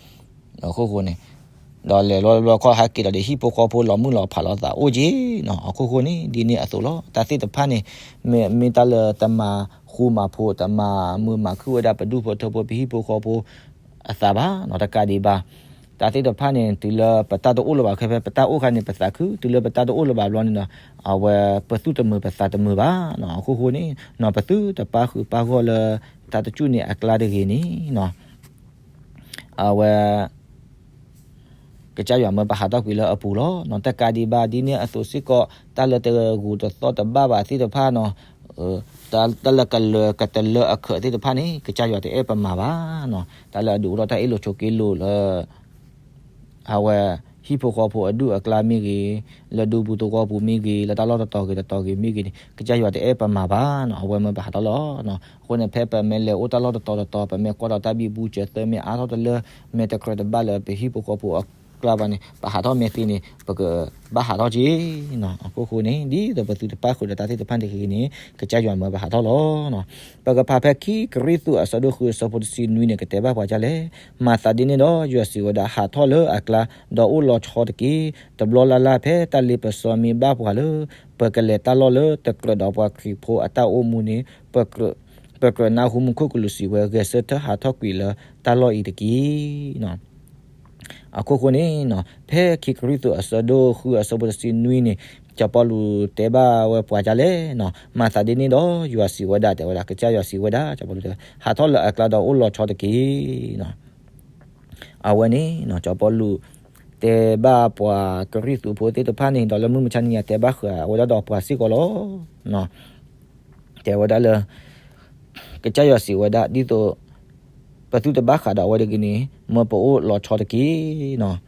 အခိၣ်ဃိန့ၣ် ဒီးလဲၤလီၤဘျီခီဟဲက့ၤဒီး ဟံၣ်ဖိဃီဖိလီၤမုၢ်လီၤဖးလီၤသးအိၣ်က့နီၤ. အခိၣ်ဃိန့ၣ် ဒ်န့ၣ်အသိးလီၤ. တၢ်သ့ၣ်တဖၣ်န့ၣ် မ့ၢ်မ့ၢ်တၢ်လၢတမၤဃူမၤဖိး တမၤမုာ်မၤခုၣ်ဝဲဒၣ်ပဒူၣ်ဖိထၢဖိ ပဟံၣ်ဖိဃီဖိအသးဘၣ်နီၤ. တကးဒံးဘၣ် တၢ်သ့ၣ်တဖၣ်န့ၣ် တုၤလၢပတၢ်တအိၣ်လၢၤဘၣ် ခဲဖဲပတၢ်အိၣ်အခါန့ၣ် ပသးခု, တုၤလၢပတၢ်တအိၣ်လၢၤဘၣ်ဘျီန့ၣ်ဒီး အဝဲပသူၣ်တမုာ်ပသးတမုာ်ဘၣ်နီၤ. အခိၣ်ဃိန့ၣ်နီၤ ပသုတပာ်ဃုာ်ပာ်ဂီၢ်လၢ တၢ်တကၠူၣ်န့ၣ်အကျါတဂ့ၤန့ၣ်နီၤ. အဝဲ ကစၢ်ယွၤမၢပဟးထီၣ်ကွံာ်လၢအပူၤလီၤ. တကးဒံးဘၣ်ဒ်န့ၣ်အသိးစ့ၢ်ကီး တၢ်လၢတဂူာ်တသီၣ်တဘၣ်ဘၣ်သ့ၣ်တဖၣ်နီၤ, တၢ်လၢကလၢၤကတလၢအခၢးသ့ၣ်တဖၣ်န့ၣ် ကစၢ်ယွၤတအဲၣ်ပမၤဘၣ်နီၤ. တၢ်လၢအဒုးအိၣ်ထီၣ်တၢ်အ့ၣ်လိာ်ဆိးက့လိာ်လၢ အဝဲ ဟံၣ်ဖိဃီဖိအဒူၣ်အကျါမ့ၢ်ဂ့ၤ, လၢဒူပူၤသဝီပူၤမ့ၢ်ဂ့ၤ, လၢတၢ်လီၢ်တတီၤဂ့ၤတတီၤဂ့ၤမ့ၢ်ဂ့ၤန့ၣ် ကစၢ်ယွၤတအဲၣ်ပမၤဘၣ်နီၤ. အဝဲမၢပဟးထီၣ်လီၤ. အဃိန့ၣ် ဖဲပမ့ၢ်လဲၤအိၣ်တၢ်လီၢ်တတီၤတတီၤ ပမ့ၢ်ကွၢ်ဒီးတၢ်ဘံဘူစၢၤသၢမ့ၢ်အါထီၣ်တလၢ မ့ၢ်တကြၢးတဘၣ်လၢပဟံၣ်ဖိဃီဖိအ ပှၤတဂၤကွဲးလၢပှၤကစၢ်ယွၤအကျါဘၣ်န့ၣ် ပဟးထီၣ်မဲာ်သ့န့ၣ် ပကဘၣ်ဟးထီၣ်က့ၤနီၤ. အခိၣ်ဃိန့ၣ် ဒ်သိးပသုတပၣ်ဃုာ်ဒီးတၢ်သ့ၣ်တဖၣ်န့ၣ်တဂ့ၤန့ၣ် ကစၢ်ယွၤမၢပဟးထီၣ်လီၤ. ပကဖးဖဲခံကရံၣ်သူးအဆၢဒိၣ်ဃုအဆၢဖိတဆံနွံန့ၣ် ကတဲဘၣ်ပှၤဒ်လဲၣ်. မၤသးဒ်န့ၣ်ဒီး ယွၤစံးဝဲဒၣ်, ဟးထီၣ်လၢအကျါ, ဒီးအိၣ်လီၤဆီတက့ၢ်. တဘျီလၢ်လၢ် ဖဲတၢ်လ့ပစီမ့ၢ်ဘၣ်ပှၤလၢ ပကလဲၤတၢ်လီၢ်လၢတကြၢးဒီးပှၤခရံာ်ဖိအတၢ်အိၣ်မူန့ၣ် ပကြၢးနၢ်ဟူမူခိၣ်ကလူးစံးဝဲ, ဂဲၤဆၢထၢၣ်ဟးထီၣ်ကွံာ်လၢတၢ်လီၢ်အံၤတက့ၢ်. အခိၣ်ဃိန့ၣ် ဖဲခံကရံၣ်သူးအဆၢဒိၣ်ဃုအဆၢဖိတဆံနွံန့ၣ် စီၤပီလူးတဲဘၣ်ဝဲပှၤဒ်လဲၣ်. မၤသးဒ်န့ၣ်ဒီး ယွၤစံးဝဲဒၣ်, တဲဝဲဒၣ်, ကစၢ်ယွၤစံးဝဲဒၣ်, စီၤပီလူးတဲ, ဟးထီၣ်လၢအကျါဒီးအိၣ်လီၤဆီတက့ၢ်. အဝဲန့ၣ် စီၤပီလူး တဲဘၣ်ပှၤကရံၣ်သူးဖိသ့ၣ်တဖၣ်န့ၣ် ဒီးလၢမုၢ်မဆါနံၤညါ တဲဘၣ်ဃးဝဲဒၣ်ဒီးပှၤစ့ၢ်ကီးလီၤ. တဲဝဲဒၣ်လၢ ကစၢ်ယွၤစံးဝဲဒၣ် ဒ်သိး ပသုတဘၣ်ဃးဒီးအဝဲတဂ့ၤန့ၣ် မၢပအိၣ်လီၤဆီတက့ၢ်.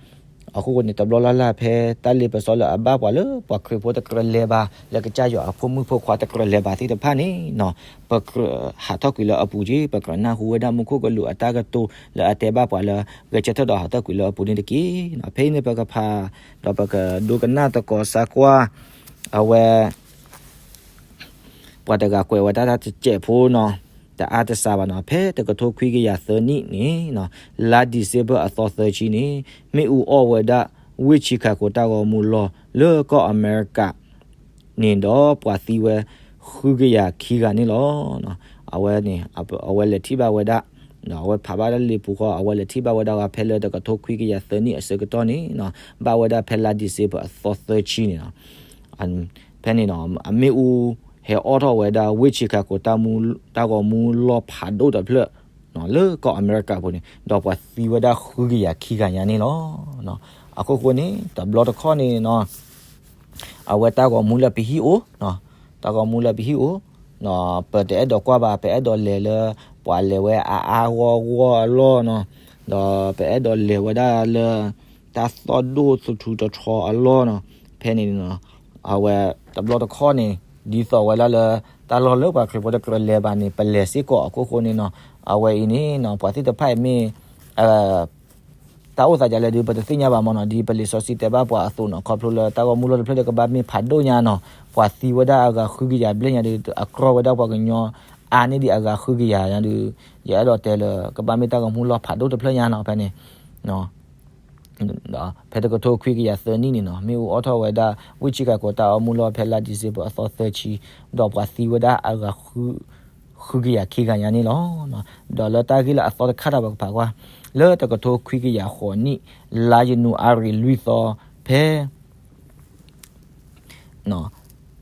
အခိၣ်ဃိန့ၣ် တဘျီလၢ်လၢ် ဖဲတၢ်လ့ပစီလၢအဘၣ်ပှၤလၢပှၤခရံာ်ဖိတကြၢးလဲၤဘၣ် လၢကစၢ်ယွၤအဖိမုၣ်ဖိခွါတကြၢးလဲၤဘၣ်သ့ၣ်တဖၣ်န့ၣ် ပကြၢးဟးထီၣ်ကွံာ်လၢအပူၤက့ၤ, ပကြၢးနၢ်ဟူဝဲဒၣ်မူခိၣ်ကလူးအတၢ်ကတိၤလၢအတဲဘၣ်ပှၤလၢ ဂဲၤဆၢထၢၣ်ဒီးဟးထီၣ်ကွံာ်လၢအပူၤန့ၣ်တက့ၢ်. ဖဲအံၤန့ၣ် ပကဖး ဒီးပကဒိကနၣ်သကိးစၢ်ကွၢ် အဝဲ ပှၤတဂၤကွဲးဝဲတၢ်တစဲးဖိနီၤ, တအါတစှၤဘၣ်နီၤ, ဖဲတကထိခွံကယၤသၢနံၣ်န့ၣ် လါဒံၣ်စ့ဘၢၣ်အသီသၢဆံန့ၣ် မ့ၣ်အူအီၣ်ဝဲဒၣ် ဝ့ၢ်ဆံခးခိၣ်တၢ်ဂီၤမူလီၢ် လၢကီၢ်အမဲရကၤန့ၣ်ဒီး ပှၤသံဝဲဃုကယၤခံဂၤန့ၣ်လီၤ. အဝဲန့ၣ် အဝဲလဲၤထံၣ်ဘၣ်ဝဲဒၣ် အဝဲဖးဘၣ်လၢလံာ်ပူၤဃီ အဝဲလဲၤထံၣ်ဘၣ်ဝဲဒၣ်ဂီၤ ဖဲလၢတကထိခွံကယၤသၢနံၣ်အဆၢကတီၢ်န့ၣ် ဘၣ်ဝဲဒၣ်ဖဲလါဒံၣ်စ့ဘၢၣ်အသီသၢဆံန့ၣ်လီၤ. ဖဲန့ၣ်နီၤ အမ့ၣ်အူဟဲအီၣ်ထီၣ်ဝဲဒၣ် ဝ့ၢ်ဆံခးခိၣ်တၢ်ဂီၤမူလီၢ်ဖးဒိၣ်တဖျၢၣ် လၢကီၢ်အမဲရကၤပူၤန့ၣ် ဒီးပှၤသံဝဲဒၣ်ဃုကယၤခံဂၤညါန့ၣ်လီၤ. အခိၣ်ဃိန့ၣ် တဘျီတခီၣ်န့ၣ်နီၤ အဝဲတၢ်ဂီၤမူလၢပဟံၣ်အိၣ်, တၢ်ဂီၤမူလၢပဟံၣ်အိၣ်, ပတအဲၣ်ဒိးကွၢ်ဘၣ် ပအဲၣ်ဒိးလဲၤလၢ ပှၤလဲၤဝဲအါအါဂီၢ်ဂီၢ်အလီၢ်နီၤ, ဒီးပအဲၣ်ဒိးလဲၤဝဲဒၣ်လၢ တၢ်သီၣ်ဒိၣ်သထူတထီအလီၢ်နီၤ, ဖဲန့ၣ် အဝဲတဘျီတခီၣ်န့ၣ် ဒ်သိးဝဲဒၣ်လၢ တၢ်လီၢ်လၢပှၤခရံာ်ဖိတကြၢးလဲၤဘၣ်န့ၣ် ပလဲၤစ့ၢ်ကီးအခိၣ်ဃိန့ၣ်နီၤ, အဝဲအံၤန့ၣ်နီၤ ပှၤသ့ၣ်တဖၣ်အံၤမ့ၢ် တၢ်အိၣ်သးဒ်လဲၣ်ဒုး ပတသ့ၣ်ညါဘၣ်မ့ၢ်နီၤ, ဒ်ပလံာ်စီဆှံတဲဘၣ်ပှၤအသိးနီၤ, ခီဖျိလၢတၢ်ဂီၤမူလီၢ်တဖျၢၣ်ဒီးကဘၣ်မ့ၢ်ဖးဒိၣ်ညါနီၤ, ပှၤသံဝဲဒၣ်အဂၤဃုကယၤဘျဲၣ်ညါဒီး အကြၢးဝဲဒၣ်ပှၤကညီအါန့ၢ်ဒံးအဂၤဃုကယၤညါဒီး ယအဲၣ်ဒိးတဲလၢ ကဘၣ်မ့ၢ်တၢ်ဂီၤမူလီၢ်ဖးဒိၣ်တဖျၢၣ်ညါနီၤ ဖဲန့ၣ် ဖဲတကထိခွံကယၤသၢနံၣ်န့ၣ်နီၤ မ့ၣ်အူအီၣ်ထီၣ်ဝဲဒၣ် ဝ့ၢ်ဆံခးခိၣ်တၢ်ဂီၤမူလီၢ် ဖဲလါဒံၣ်စ့ဘၢၣ်အသီသၢဆံ, ဒီးပှၤသံဝဲဒၣ်အဂၤ ဃုကယၤခံဂၤညါန့ၣ်လီၤ. ဒီးလၢတၢ်ဂ့ၢ်လၢအသီတခါတၢ်ပကဖးကွၢ်, လၢတကထိခွံကယၤဃိးနံၣ် လါယနူၤအါရံၤလွံၢ်သီ ဖဲ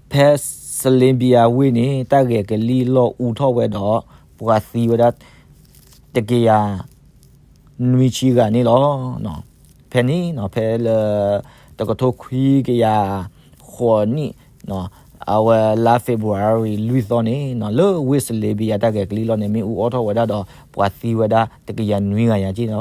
ဖဲစလ့ဘံယါဝ့ၢ်န့ၣ် တၢ်ဂဲၤကလံၣ်လီၢ်အူထီၣ်ဝဲဒီး ပှၤသံဝဲဒၣ် တကယၤ နွံဆံဂၤန့ၣ်လီၤ. ဖဲန့ၣ် ဖဲလၢ တကထိခွံကယၤဃိးနံၣ် အဝဲလါ February လွံၢ်သီန့ၣ် လၢဝ့ၢ်စလ့ဘံယါတၢ်ဂဲၤကလံၣ်လီၢ်န့ၣ် မ့ၣ်အူအီၣ်ထီၣ်ဝဲဒၣ်ဒီး ပှၤသံဝဲဒၣ်တကယၤနွံဂၤညါက့ၢ်လီ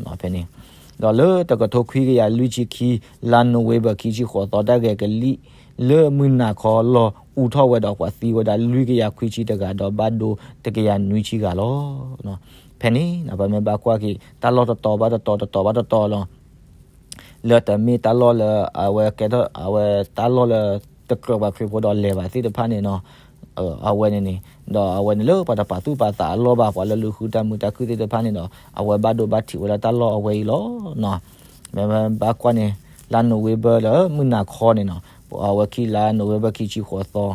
ၤ. ဖဲန့ၣ် ဒီးလၢတကထိခွံကယၤလွံၢ်ဆံခံ လါ November ခံဆံဃိးသီ တၢ်ဂဲၤကလံၣ် လၢမုၢ်နၤခီလီၢ်အူထီၣ်ဝဲဒီး ပှၤသံဝဲဒၣ်လွံၢ်ကယၤခွံဆံတဂၤ ဒီးဘၣ်ဒိတကယၤနွံဆံဂၤလီၤ. ဖဲန့ၣ် ပမ့ၢ်ဘၣ်ကွၢ်က့ၤ တၢ်လီၢ်တတီၤဘၣ်တတီၤ တတီၤဘၣ်တတီၤလီၤ. လၢတမ့ၢ်တၢ်လီၢ်လၢ အဝဲကဲထီၣ် အဝဲတၢ်လီၢ်လၢ တကြၢးပှၤခရံာ်ဖိဒီးလဲၤဘၣ်သ့ၣ်တဖၣ်န့ၣ်နီၤ, အဝဲန့ၣ်န့ၣ် ဒီးအဝဲန့ၣ်လၢပှၤတပာ်သူၣ်ပာ်သးအလီၢ်ဘၣ် ပှၤလၢလူၤဃုတၢ်မုာ်တၢ်ခုၣ်သ့ၣ်တဖၣ်န့ၣ်ဒီး အဝဲဘၣ်ဒိဘၣ်ထံးဝဲဒၣ်တၢ်လီၢ်အဝဲအံၤလီၤ. မ့ၢ်ဘၣ်ကွၢ်န့ၣ် လါ November လၢမုၢ်နၤခီန့ၣ်နီၤ, အဝဲခံလါ November ခံဆံဃိးသီ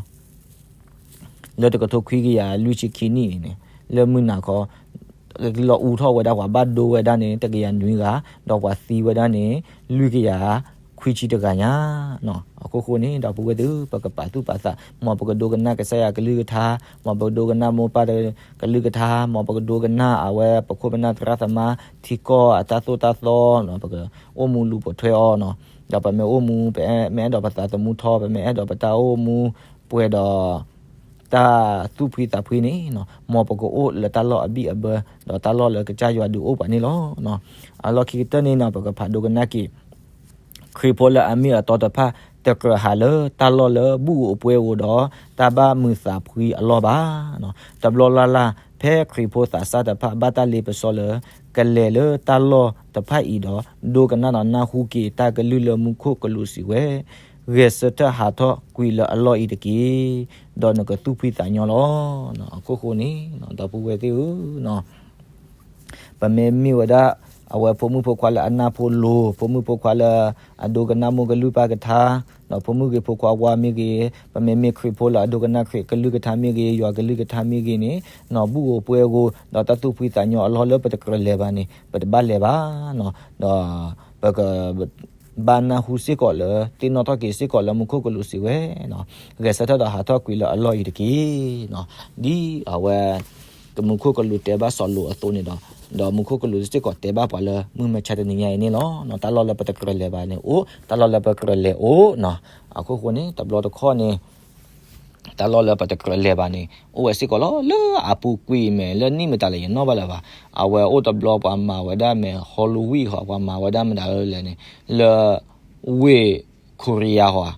လၢတကထိခွံကယၤလွံၢ်ဆံခံနံၣ်န့ၣ်န့ၣ် လၢမုၢ်နၤခီ လီၢ်အူထီၣ်ဝဲဒၣ် ပှၤဘၣ်ဒိဝဲဒၣ်န့ၣ် တကယၤနွံဂၤ, ဒီးပှၤသံဝဲဒၣ်န့ၣ် လွံၢ်ကယၤခွံဆံတဂၤညါ. အခိၣ်ဃိန့ၣ် ဒီပုၢ်ဝဲၢ်သ့ၣ် ပကပာ်သူၣ်ပာ်သး မ်ပကဒိကနၣ်ကစၢ်ယွၤကလုၢ်ကထါ, မ်ပကဒိကနၣ်မိၢ်ပၢ်ကလုၢ်ကထါ, မ်ပကဒိကနၣ်အဝဲပခိၣ်ပနၢ်သရၣ်သမါ ထံကီၢ်အတၢ်သိၣ်တၢ်သီ, ပကအိၣ်မူလူၤပိာ်ထွဲအီၤနီၤ, ဒီးပမ့ၢ်အိၣ်မူ ပမ့ၢ်အဲၣ်ဒိးပသးသမူထီ ပမ့ၢ်အဲၣ်ဒိးပတၢ်အိၣ်မူပှဲၤဒီး တၢ်သူၣ်ဖှံသးဖှံန့ၣ်နီၤ, မ်ပကအိၣ်လၢတၢ်လီၢ်အဘံၣ်အဘၢ ဒီးတၢ်လီၢ်လၢကစၢ်ယွၤဒုးအိၣ်ပှၤန့ၣ်လီၤ. အလီၢ်ခံကတၢၢ်န့ၣ်နီၤ ပကဖးဒိကနၣ်က့ၤ ခရံာ်ဖိလၢအမ့ၢ်အတီတဖၣ် တကြၢးဟးလၢတၢ်လီၢ်လၢဘူၣ်ဧိၤပှဲၤဧိၤဒီး တၢ်ဘၣ်မုာ်သးဖှံအလီၢ်ဘၣ်. တဘျီလၢ်လၢ် ဖဲခရံာ်ဖိသးစၢ်တဖၣ်ဘၣ်တၢ်လ့ပစီလၢ ကလဲၤလၢတၢ်လီၢ်တဖၣ်အံၤဒီး ဒိကနၣ်ဒီးနၢ်ဟူက့ၤတၢ်ကလုၢ်လၢမူခိၣ်ကလူးစံးဝဲ, ဂဲၤဆၢထၢၣ်ဟးထီၣ်ကွံာ်လၢအလီၢ်အံၤတက့ၢ်, ဒီးနကသူၣ်ဖှံသးညီလီၤ. အခိၣ်ဃိန့ၣ် ဒီပုၢ်ဝဲၢ်သ့ၣ်ဧၢ, ပမ့မ့ၢ်ဝဲဒၣ် အဝဲဖိမုၣ်ဖိခွါလၢအနၢ်ဖိလိၤ, ဖိမုၣ်ဖိခွါလၢအဒိကနၣ်မိၢ်ကလုၢ်ပၢ်ကထါ, ဒီးဖိမုၣ်ဂ့ၤဖိခွါဝါမ့ၢ်ဂ့ၤ, ပမ့မ့ၢ်ခရံာ်ဖိလၢအဒိကနၣ်ခရံာ်ကလုၢ်ကထါမ့ၢ်ဂ့ၤ, ယွၤကလုၢ်ကထါမ့ၢ်ဂ့ၤန့ၣ်, နီၢ်ဘူၣ်ဧိၤပှဲၤဧိၤ, ဒီးတၢ်သူၣ်ဖှံသးညီအလီၢ်လၢပတကြၢးလဲၤဘၣ်န့ၣ် ပတဘၣ်လဲၤဘၣ်, ဒီးပက ဘၣ်နၢ်ဟူစ့ၢ်ကီးလၢ သ့ၣ်နီၣ်ထီၣ်က့ၤစ့ၢ်ကီးလၢမူခိၣ်ကလူးစံးဝဲ, ဂဲၤဆၢထၢၣ်ဒီးဟးထီၣ်ကွံာ်လၢအလီၢ်အံၤတက့ၢ်. ဒ်အဝဲ မူခိၣ်ကလူးတဲဘၣ်စီၤလိာ်အသိးန့ၣ်ဒီး, ဒီးမူခိၣ်ကလူးစ့ၢ်ကီးတဲဘၣ်ပှၤလၢမုၢ်မဆါတနံၤညါအံၤန့ၣ်လီၤ. တၢ်လီၢ်လၢပတကြၢးလဲၤဘၣ်န့ၣ်အိၣ်, တၢ်လီၢ်လၢပကြၢးလဲၤအိၣ်နီၤ. အခိၣ်ဃိန့ၣ် တဘျီတခီၣ်န့ၣ် တၢ်လီၢ်လၢပတကြၢးလဲၤဘၣ်န့ၣ် အိၣ်ဝဲစ့ၢ်ကီးလီၤ. လၢအပူၤကွံာ်မ့ၢ်လၢနံၣ်မတၤလဲၣ် ယနီၣ်ဘၣ်လၢၤဘၣ်. အဝဲအိၣ်တဘျီပှၤမၤဝဲဒၣ်မ့ၢ် Halloween ဃီ, ပှၤမၤဝဲဒၣ်မတၤလဲၣ်န့ၣ် လၢ ဝ့ၢ် Korea ဃီ,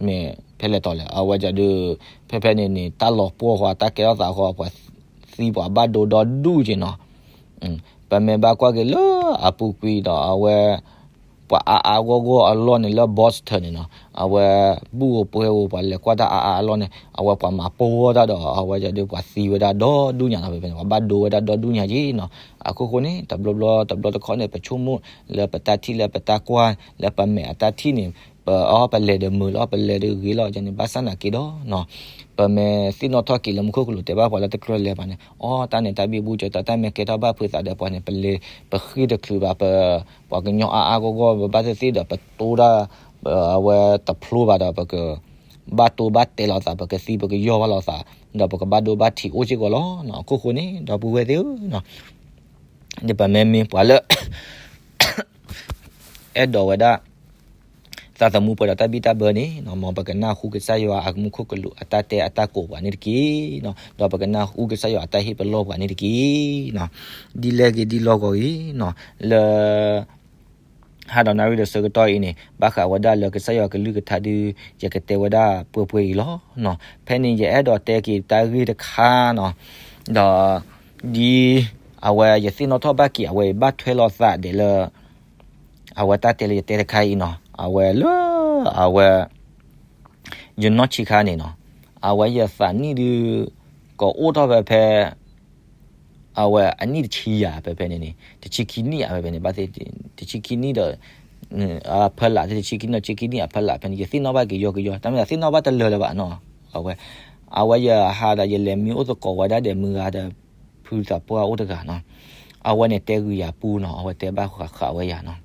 မ့ၢ်ဖဲလဲၣ်တီၤလဲၣ်. အဝဲဒၣ်ဒုး ဖဲဖဲန့ၣ်န့ၣ် တၢ်လီၤပှီၢ်ဃီ တၢ်ကဲထီၣ်သးဃီ ပှၤသံပှၤဘၣ်ဒိဒီဒူၣ်က့နီၤ. ပမ့ၢ်ဘၣ်ကွၢ်က့ၤလၢအပူၤကွံာ်ဒီး အဝဲ ပှၤအါအါဂီၢ်ဂီၢ်အလီၢ်န့ၣ် လၢ Boston န့ၣ်နီၤ, အဝဲဘူၣ်ဧိၤပှဲၤဧိၤ ပှၤလဲၤကွၢ်တၢ်အါအါအလီၢ်န့ၣ် အဝဲပှၤမၤပှီၢ်တၢ်ဒီး အဝဲဒၣ်ဒုး ပှၤသံဝဲဒၣ်ဒီဒူၣ်ညါနီၤ, ဖဲဖဲန့ၣ် ပှၤဘၣ်ဒိဝဲဒၣ်ဒီဒူၣ်ညါက့နီၤ. အခိၣ်ဃိန့ၣ် တဘျီဘျီ တဘျီတခီၣ်န့ၣ် ပဆိကမိၣ်လၢပတၢ်ထံၣ်လၢပတၢ်ကွၢ် လၢပမဲာ်အတၢ်ထံၣ်န့ၣ် ပအီၣ်ပလဲၤဒီးမုာ်လီၤ ပလဲၤဒီးဂ့ၤလီၤန့ၣ် ဘၣ်ဆၣ်နာ်က့ဒီး ပမ့ၢ်သ့ၣ်နီၣ်ထီၣ်က့ၤလၢမူခိၣ်ကလူးတဲဘၣ်ပှၤလၢတကြၢးလဲၤဘၣ်န့ၣ် အီၣ်တၢ်န့ၣ် တၢ်ဘံဘူကၠီၤတၢ် တၢ်မ့ၢ်ကဲထီၣ်ဘၣ်ဖုးသးဒီးပှၤန့ၣ် ပလဲၤ ပဃ့ၢ်တချုးဘၣ် ပ ပှၤကညီအါအါဂီၢ်ဂီၢ် ပဘၣ်သ့ၣ်သ့ၣ်ဒီး ပတိၢ်တၢ် အဝဲတဖျိဘၣ်ဒီး ပက ဘၣ်တိၢ်ဘၣ်တဲာ်လိာ်သး ပကသံပကယီၢ်ဘၣ်လိာ်သး ဒီးပကဘၣ်ဒိဘၣ်ထံးအိၣ်စ့ၢ်ကီးလီၤ. အခိၣ်ဃိန့ၣ် ဒီပုၢ်ဝဲၢ်သ့ၣ်ဧၢ, ဒ်ပမ့မ့ၢ်ပှၤလၢ အဲၣ်ဒိးဝဲဒၣ် သးသမူပှဲၤဒီးတၢ်ဘံၣ်တၢ်ဘၢန့ၣ် မ်ပကနၢ်ဟူကစၢ်ယွၤအမူခိၣ်ကလူးအတၢ်တဲအတၢ်ကိးပှၤန့ၣ်တက့ၢ်. ဒီးပကနၢ်ဟူကစၢ်ယွၤအတၢ်ဟ့ၣ်ပလီၢ်ပှၤန့ၣ်တက့ၢ်. ဒ်လဲၣ်ဂ့ၤဒ်လီၢ်ဂီၤဂ့ၤ လၢ ဟါဒီးနၣ်ရံၣ်ဒီးဆၢကတီၢ်အံၤန့ၣ် ဘၣ်ဃးဝဲဒၣ်လၢကစၢ်ယွၤကလုၢ်ကထါဒုး ယကတဲဝဲဒၣ်ပှဲၤပှဲၤအံၤလီၤ. ဖဲန့ၣ်ယအဲၣ်ဒိးတဲက့ၤတၢ်ဂ့ၢ်တခါနီၤ, ဒီး ဒ်အဝဲယသ့ၣ်နီၣ်ထီၣ်ဘၣ်က့ၤ အဝဲဘၣ်ထွဲလိာ်သးဒဲးလၢ အဝဲတၢ်တဲလၢယတဲတခါအံၤနီၤ, အဝဲလၢ အဝဲ ယနီၢ်ဆံးခါန့ၣ်နီၤ, အဝဲယသးနံၣ်ဒုး ကအိၣ်ထီၣ်ဖဲဖဲ အဝဲအနံၣ်တဆံယၤဖဲဖဲန့ၣ်န့ၣ် တဆံခံနံၣ်ဧါဖဲဖဲန့ၣ် ဘၣ်သ့ၣ် တဆံခံနံၣ်ဒီး အဖီလာ် တဆံခံနံၣ် တဆံခံနံၣ်အဖီလာ်ဖဲန့ၣ် ယသ့ၣ်နီၣ်ဘၣ်က့ၤယီၤကယီၤ တၢ်မ့ၢ်သ့ၣ်နီၣ်ဘၣ်တလၢာ်လၢၤဘၣ်နီၤ, အဝဲ အဝဲယဟးဒီးယလဲၤမံအိၣ်သကိးဝဲဒၣ်ဒီးမုၢ်ဂၤဒီး ဖုသးပှၢ်အိၣ်တဂၤနီၤ, အဝဲန့ၣ်တဲဂုာ်ယၤပူနီၤ အဝဲတဲဘၣ်ဃးဃးဝဲယၤနီၤ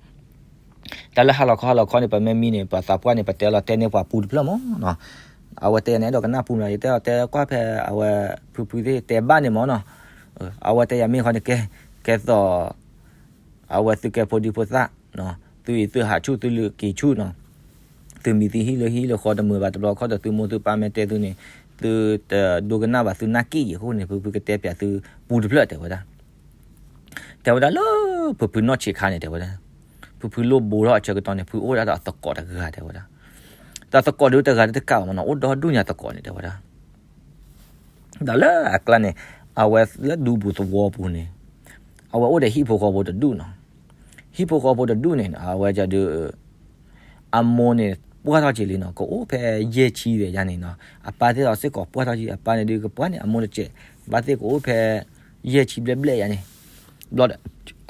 တၢ်လၢဟါလီၤခီဟါလီၤခီန့ၣ် ပမ့ၢ်မံန့ၣ် ပှၤသးပှၢ်န့ၣ် ပတဲလီၤတဲန့ၢ်ပှၤပူတဖျၢၣ်မးနီၤ, အဝဲတဲယၤန့ၣ် အဲၣ်ဒိးကနၣ်ပူမး ယတဲအီၤတဲကွၢ်ဖဲအဝဲဖုဖုသ့ၣ်တဲဘၣ်န့ၣ်မးနီၤ, အဝဲတဲယၤမ့ၢ်ဃီန့ၣ် ကဲ ကဲသိး အဝဲသုကဲဖိဒံဖိသၣ်, သုအံၤသုဟးဆူၣ်သုလုၢ်က့ၤဆူၣ်နီၤ, သုမံသုဟံၣ်လၢဟံၣ်လၢဃီတမုာ်ဘၣ် တဘျီခီဒီးသုမိၢ်သုပၢ်မ့ၢ်တဲသုန့ၣ် သုတဒိကနၣ်ဘၣ်သုနာ်က့ၣ်အံၤအဃိန့ၣ် ဖုဖုကတဲပၠးသုပူတဖျၢၣ်တဲဝဲဒၣ် တဲဝဲဒၣ်လၢ ဖုဖုနီၢ်ဆံးခါန့ၣ်တဲဝဲဒၣ်, ဖုဖုလိၣ်ဘိထီၣ်အဆၢကတီၢ်န့ၣ် ဖုအိၣ်ဝဲဒၣ်ဒီးအသကိးတဂၤတဲဝဲဒၣ်, တၢ်သကိးဒုးတဂၤတကးဘၣ်မးနီၤ အိၣ်ဒီဒူၣ်ညါသကိးန့ၣ်တဲဝဲဒၣ် ဒီးလၢအကျါန့ၣ် အဝဲလၢဒူပူၤသဝီပူၤန့ၣ် အဝဲအိၣ်ဒီးဟံၣ်ဖိဃီဖိတဒူၣ်နီၤ, ဟံၣ်ဖိဃီဖိတဒူၣ်န့ၣ် အဝဲဒုး အမိၢ်န့ၣ် ပှၢ်ထီၣ်က့ၤလံနီၤ ကအိၣ်ဖဲယဲၢ်ဆံဒီးယါန့ၣ်နီၤ အပၢ်သ့ၣ်ဒီးစ့ၢ်ကီးပှၢ်ထီၣ်က့ၤ အပၢ်န့ၣ်ဒုးကပှၢ်န့ၣ် အမိၢ်တစဲး ဘၣ်သ့ၣ်ကအိၣ်ဖဲ ယဲၢ်ဆံဘျဲၣ်ဘျဲၣ်ယါန့ၣ် ဘျီဒီး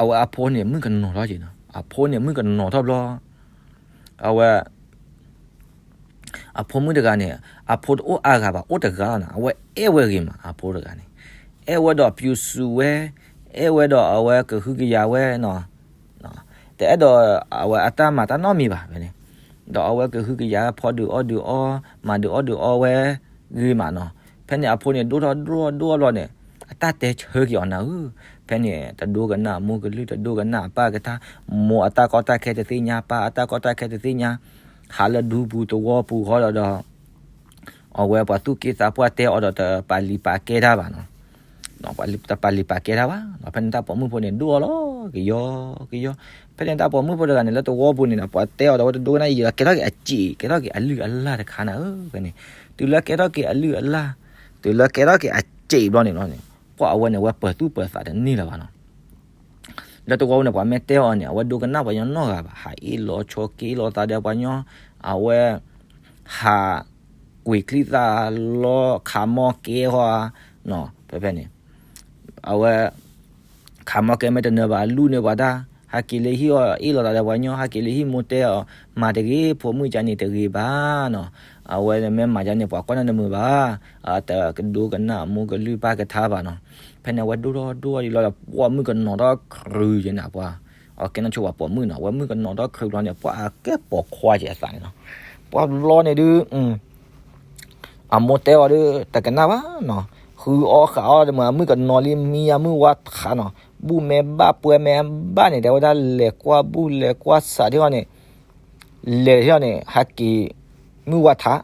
အဝဲအဖိန့ၣ်မုၣ်ကနီၤထီၣ်က့ၤနီၤ အဖိန့ၣ်မုၣ်ကနီၤထီၣ်ဘျီ အဝဲ အဖိမုၣ်တဂၤန့ၣ် အဖိတအိၣ်အါဂၤဘၣ် အိၣ်တဂၤလီၤနီၤ အဝဲအဲၣ်ဝဲဂ့ၤမး အဖိတဂၤန့ၣ် အဲၣ်ဝဲဒီးပျူၤစူးဝဲ အဲၣ်ဝဲဒီးအဝဲကဟုကယာ်ဝဲနီၤ တအဲၣ်ဒိးအဝဲအတၢ်မၤတၢ်နီတမံၤဘၣ်ဖဲန့ၣ် ဒီးအဝဲကဟုကယာ်ဖီဒုးအီၣ်ဒုးအီ မၤဒုးအီၣ်ဒုးအီဝဲဂ့ၤမးနီၤ ဖဲန့ၣ်အဖိန့ၣ်ဒိၣ်ထီၣ်ဒိၣ်ထီၣ်ဒိၣ်ထီၣ်ဘျီန့ၣ် အတၢ်တဲဆၢက့ၤအီၤနၤဧၢ, ဖဲန့ၣ် တဒိကနၣ်မိၢ်ကလုၢ် တဒိကနၣ်အပၢ်ကထါ, မိၢ်အတၢ်ကီတၢ်ခဲတသ့ၣ်ညါ ပၢ်အတၢ်ကီတၢ်ခဲတသ့ၣ်ညါ, ဟးလၢဒူပူၤသဝီပူၤဃီဒီး အဝဲပှၤသူၣ်က့သးပှၢ်တဲအီၤဒီးတပာ်လံာ်ပာ်ကဲတၢ်ဘၣ်နီၤ, တပာ်လံာ်ပာ်ကဲတၢ်ဘၣ်, ဖဲန့ၣ်တၢ်ပိာ်မုၣ်ဖိန့ၣ်ဒိၣ်အီၤလီၤ ကယီကယီ, ဖဲန့ၣ်တၢ်ပိာ်မုၣ်ဖိတဂၤန့ၣ် လၢသဝီပူၤန့ၣ်ဒီး ပှၤတဲအီၤဒီးဝဲတဒိကနၣ်အံၤဒီး ကဲထီၣ်က့ၤအစ့း ကဲထီၣ်က့ၤအလုၢ်အလၢ်တခါနၤဧၢ, ဖဲန့ၣ် တုၤလၢကဲထီၣ်က့ၤအလုၢ်အလၢ်, တုၤလၢကဲထီၣ်က့ၤအစ့းဘျီန့ၣ်လီၤန့ၣ် ပှၢ်အဝဲန့ၣ် အဝဲပၢၤသူၣ်ပၢၤသးတန့ၢ်လၢၤဘၣ်နီၤ. လၢတဝီန့ၣ် ပှၤမ့ၢ်တဲအီၤန့ၣ် အဝဲဒိကနၣ်ပှၤညီနီတဂၤဘၣ်, ဟးအ့ၣ်လိာ်ဆိးက့လိာ်သးဒီးပှၤညီ, အဝဲ ဟး ကွံာ်ချံသၣ်လီၤ ခးမီၢ်ကဲဃီဧါ, ဖဲဖဲန့ၣ် အဝဲ ခးမီၢ်ကဲမ့ၢ်တနၢၤဘၣ် လူၣ်န့ၢ်ပှၤတၢ်, ဟဲက့ၤလၢဟံၣ်အီၤ အ့ၣ်လိာ်သးဒီးပှၤညီ, ဟဲက့ၤလၢဟံၣ်မိၢ်တဲအီၤ မၤတဂ့ၤ ဖိမုၣ်ကန့ၣ်တဂ့ၤဘၣ်နီၤ. အဝဲမ့ၢ်မၤဒ်န့ၣ် ပှၤကွၢ်နၢ်တမုာ်ဘၣ်, အတကဒိကနၣ်အမိၢ်ကလုၢ်ပၢ်ကထါဘၣ်နီၤ. ဖဲန့ၣ် အဝဲဒိၣ်ထီၣ်ဒိၣ်ထီၣ်ဒ်လီၤဒီး ပှၢ်မုၣ်ကနီၤထီၣ်ခရုယဲန့ၣ် ပှၤ အကဲနီၢ်ဆိပှၤပိာ်မုၣ်နီၤ, အဝဲမုၣ်ကနီၤထီၣ်ခရုဘျီန့ၣ် ပှၢ်အကဲပိာ်ခွါက့ၤအသးန့ၣ်နီၤ. ပှၢ်ဘျီန့ၣ်ဒုး အမိၢ်တဲအီၤဒီး တကနၣ်ဘၣ်နီၤ, ဃုအီၣ်ဃးအီၣ်ဒီး မုၣ်ကနီၤလံ မံယါမုၢ်ဝါထးနီၤ, ဘူၣ်မဲဘၣ်ပှဲၤမဲဘၣ်န့ၣ် တဲဝဲဒၣ် လဲၤကွၢ်ဘူၣ်လဲၤကွၢ်ဆးထံဃီန့ၣ်, လဲၤထံဃီန့ၣ် ဟးက့ၤ မုၢ်ဝါထး,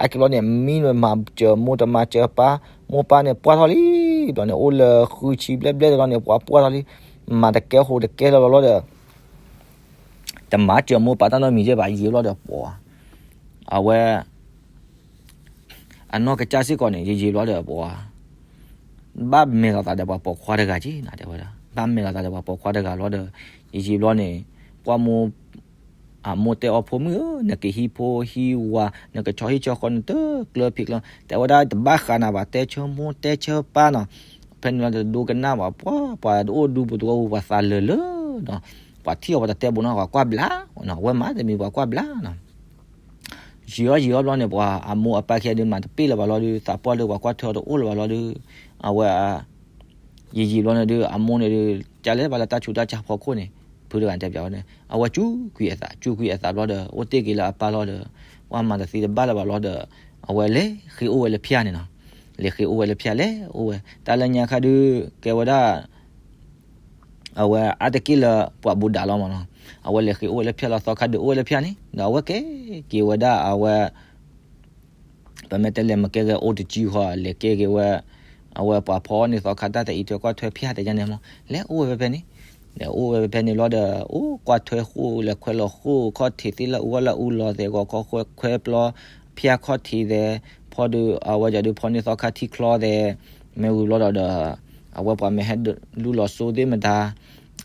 ဟဲက့ၤဘျီန့ၣ် မံမၤစၢၤမိၢ်တမၤစၢၤပၢ်, မိၢ်ပၢ်န့ၣ်ပှၢ်ထီၣ်လံ, ဘျီန့ၣ် အိၣ်လၢဃုဆံဘျဲၣ်ဘျဲၣ်တဘျီန့ၣ် ပှၢ်ပှၢ်ထီၣ်လံ, မၤတကဲဟိးတကဲလၢၤဘျီဒီး တမၤစၢၤမိၢ်ပၢ်တၢ်နီတမံၤက့ဘၣ် ယံာ်ဘျီဒီးပှၤ အဝဲ အနီၢ်ကစၢ်စ့ၢ်ကီးန့ၣ် ယံာ်ယံာ်ဘျီဒီးပှၤ ဘၣ်မဲာ်လီၤသးဒီးပှၤပိာ်ခွါတဂၤက့နီၤ တဲဝဲဒၣ်, ဘၣ်မဲာ်လီၤသးဒီးပှၤပိာ်ခွါတဂၤဘျီဒီး ယံာ်ယံာ်ဘျီန့ၣ် ပှၢ်မိၢ် အမိၢ်တဲအီၤ ဖိမုၣ်ဧၢ, နကဟံးဖိဟံးဝၤ နကဆီဟံၣ်ဆီဃီ နတကျၢၤဖံးကျၢၤ, တဲဝဲဒၣ် တဘၣ်ဃးနၤဘၣ်, တဲဆၢမိၢ်တဲဆၢပၢ်နီၤ. ဖဲန့ၣ်လီၤတဒိကနၣ်ဘၣ် ပှၤ ပှၤတအိၣ်ဒူပူၤတအိၣ်ပူၤ ပှၤသးလၢာ်လၢာ်နီၤ, ပှၤထံၣ်အီၤပှၤတတဲဘိနီၤ ပှၤကွၢ်ဘျါနီၤ, အဝဲမၤတမံၤပှၤကွၢ်ဘျါနီၤ. ယံာ်အီၤယံာ်အီၤဘျီန့ၣ် ပှၤအမိၢ်အပၢ်ခံဂၤဒုး မၤတပ့ၢ်လၢၤဘၣ်လီၤဒုး သးပှၢ်လၢပှၤကွၢ်ထွဲအီၤတအိၣ်လၢၤဘၣ်လီၤဒုး အဝဲ ယံာ်ယံာ်ဘျီန့ၣ်ဒုး အမိၢ်န့ၣ်ဒုး ကလဲၤဘၣ်လၢတၢ်ဆူးတၢ်ဆါဖီခိၣ်န့ၣ် ဖုတဂၤတဲပျးဝဲန့ၣ် အဝဲစူးကွံာ်အသး စူးကွံာ်အသးဘျီဒီး အိၣ်တ့ၢ်က့ၤလၢအပၢ်လီၤဒီး ပှၢ်မၤတသ့တဘၣ်လၢၤဘၣ်လီၤဒီး အဝဲလဲၤဃ့အိၣ်ဝဲလၢဖၠၣ်န့ၣ်နီၤ. လဲၤဃ့အိၣ်ဝဲလၢဖၠၣ် လဲၤအိၣ်ဝဲ တၢ်လၢညါခါဒုး ကဲဝဲဒၣ် အဝဲအါတက့ၢ်လၢပှၤဘူးဒးလီၤမးနီၤ. အဝဲလဲၤဃ့အိၣ်ဝဲလၢဖၠၣ်လီၤ သီခါဒုးအိၣ်ဝဲလၢဖၠၣ်န့ၣ် ဒီးအဝဲကဲက့ၤဝဲဒၣ်အဝဲ ပမ့ၢ်တဲလဲၤမ့ၢ်ကဲဂ့ၤအိၣ်တကၠံဃီ လဲၤကဲက့ၤဝဲ အဝဲပှၤဖီန့ၢ်သီခါတၢ်တအံးထွဲကွၢ်ထွဲဖၠၣ်တဲယါန့ၣ်မး လဲၤအိၣ်ဝဲဖဲဖဲန့ၣ် လဲၤအိၣ်ဝဲဖဲဖဲန့ၣ်လီၤဒီး အိၣ်ကွၢ်ထွဲဃိၣ် လဲၤခွဲးလီၤဃိၣ်ခီၣ်ထံးသ့ၣ်လၢအူဂီၢ်လၢအူလီၤသဲးဂီၤခီ ခွဲးပျီဖၠၣ်ခီၣ်ထံးသဲး ဖီဒုး အဝဲဒၣ်ဒုးဖီန့ၢ်သီခါထံချီသဲး မ့ၢ်ဝံၤဘျီဒီးဒီး အဝဲပှၤမ့ၢ်ဟဲလူလီၤစိသ့ၣ်မတၤ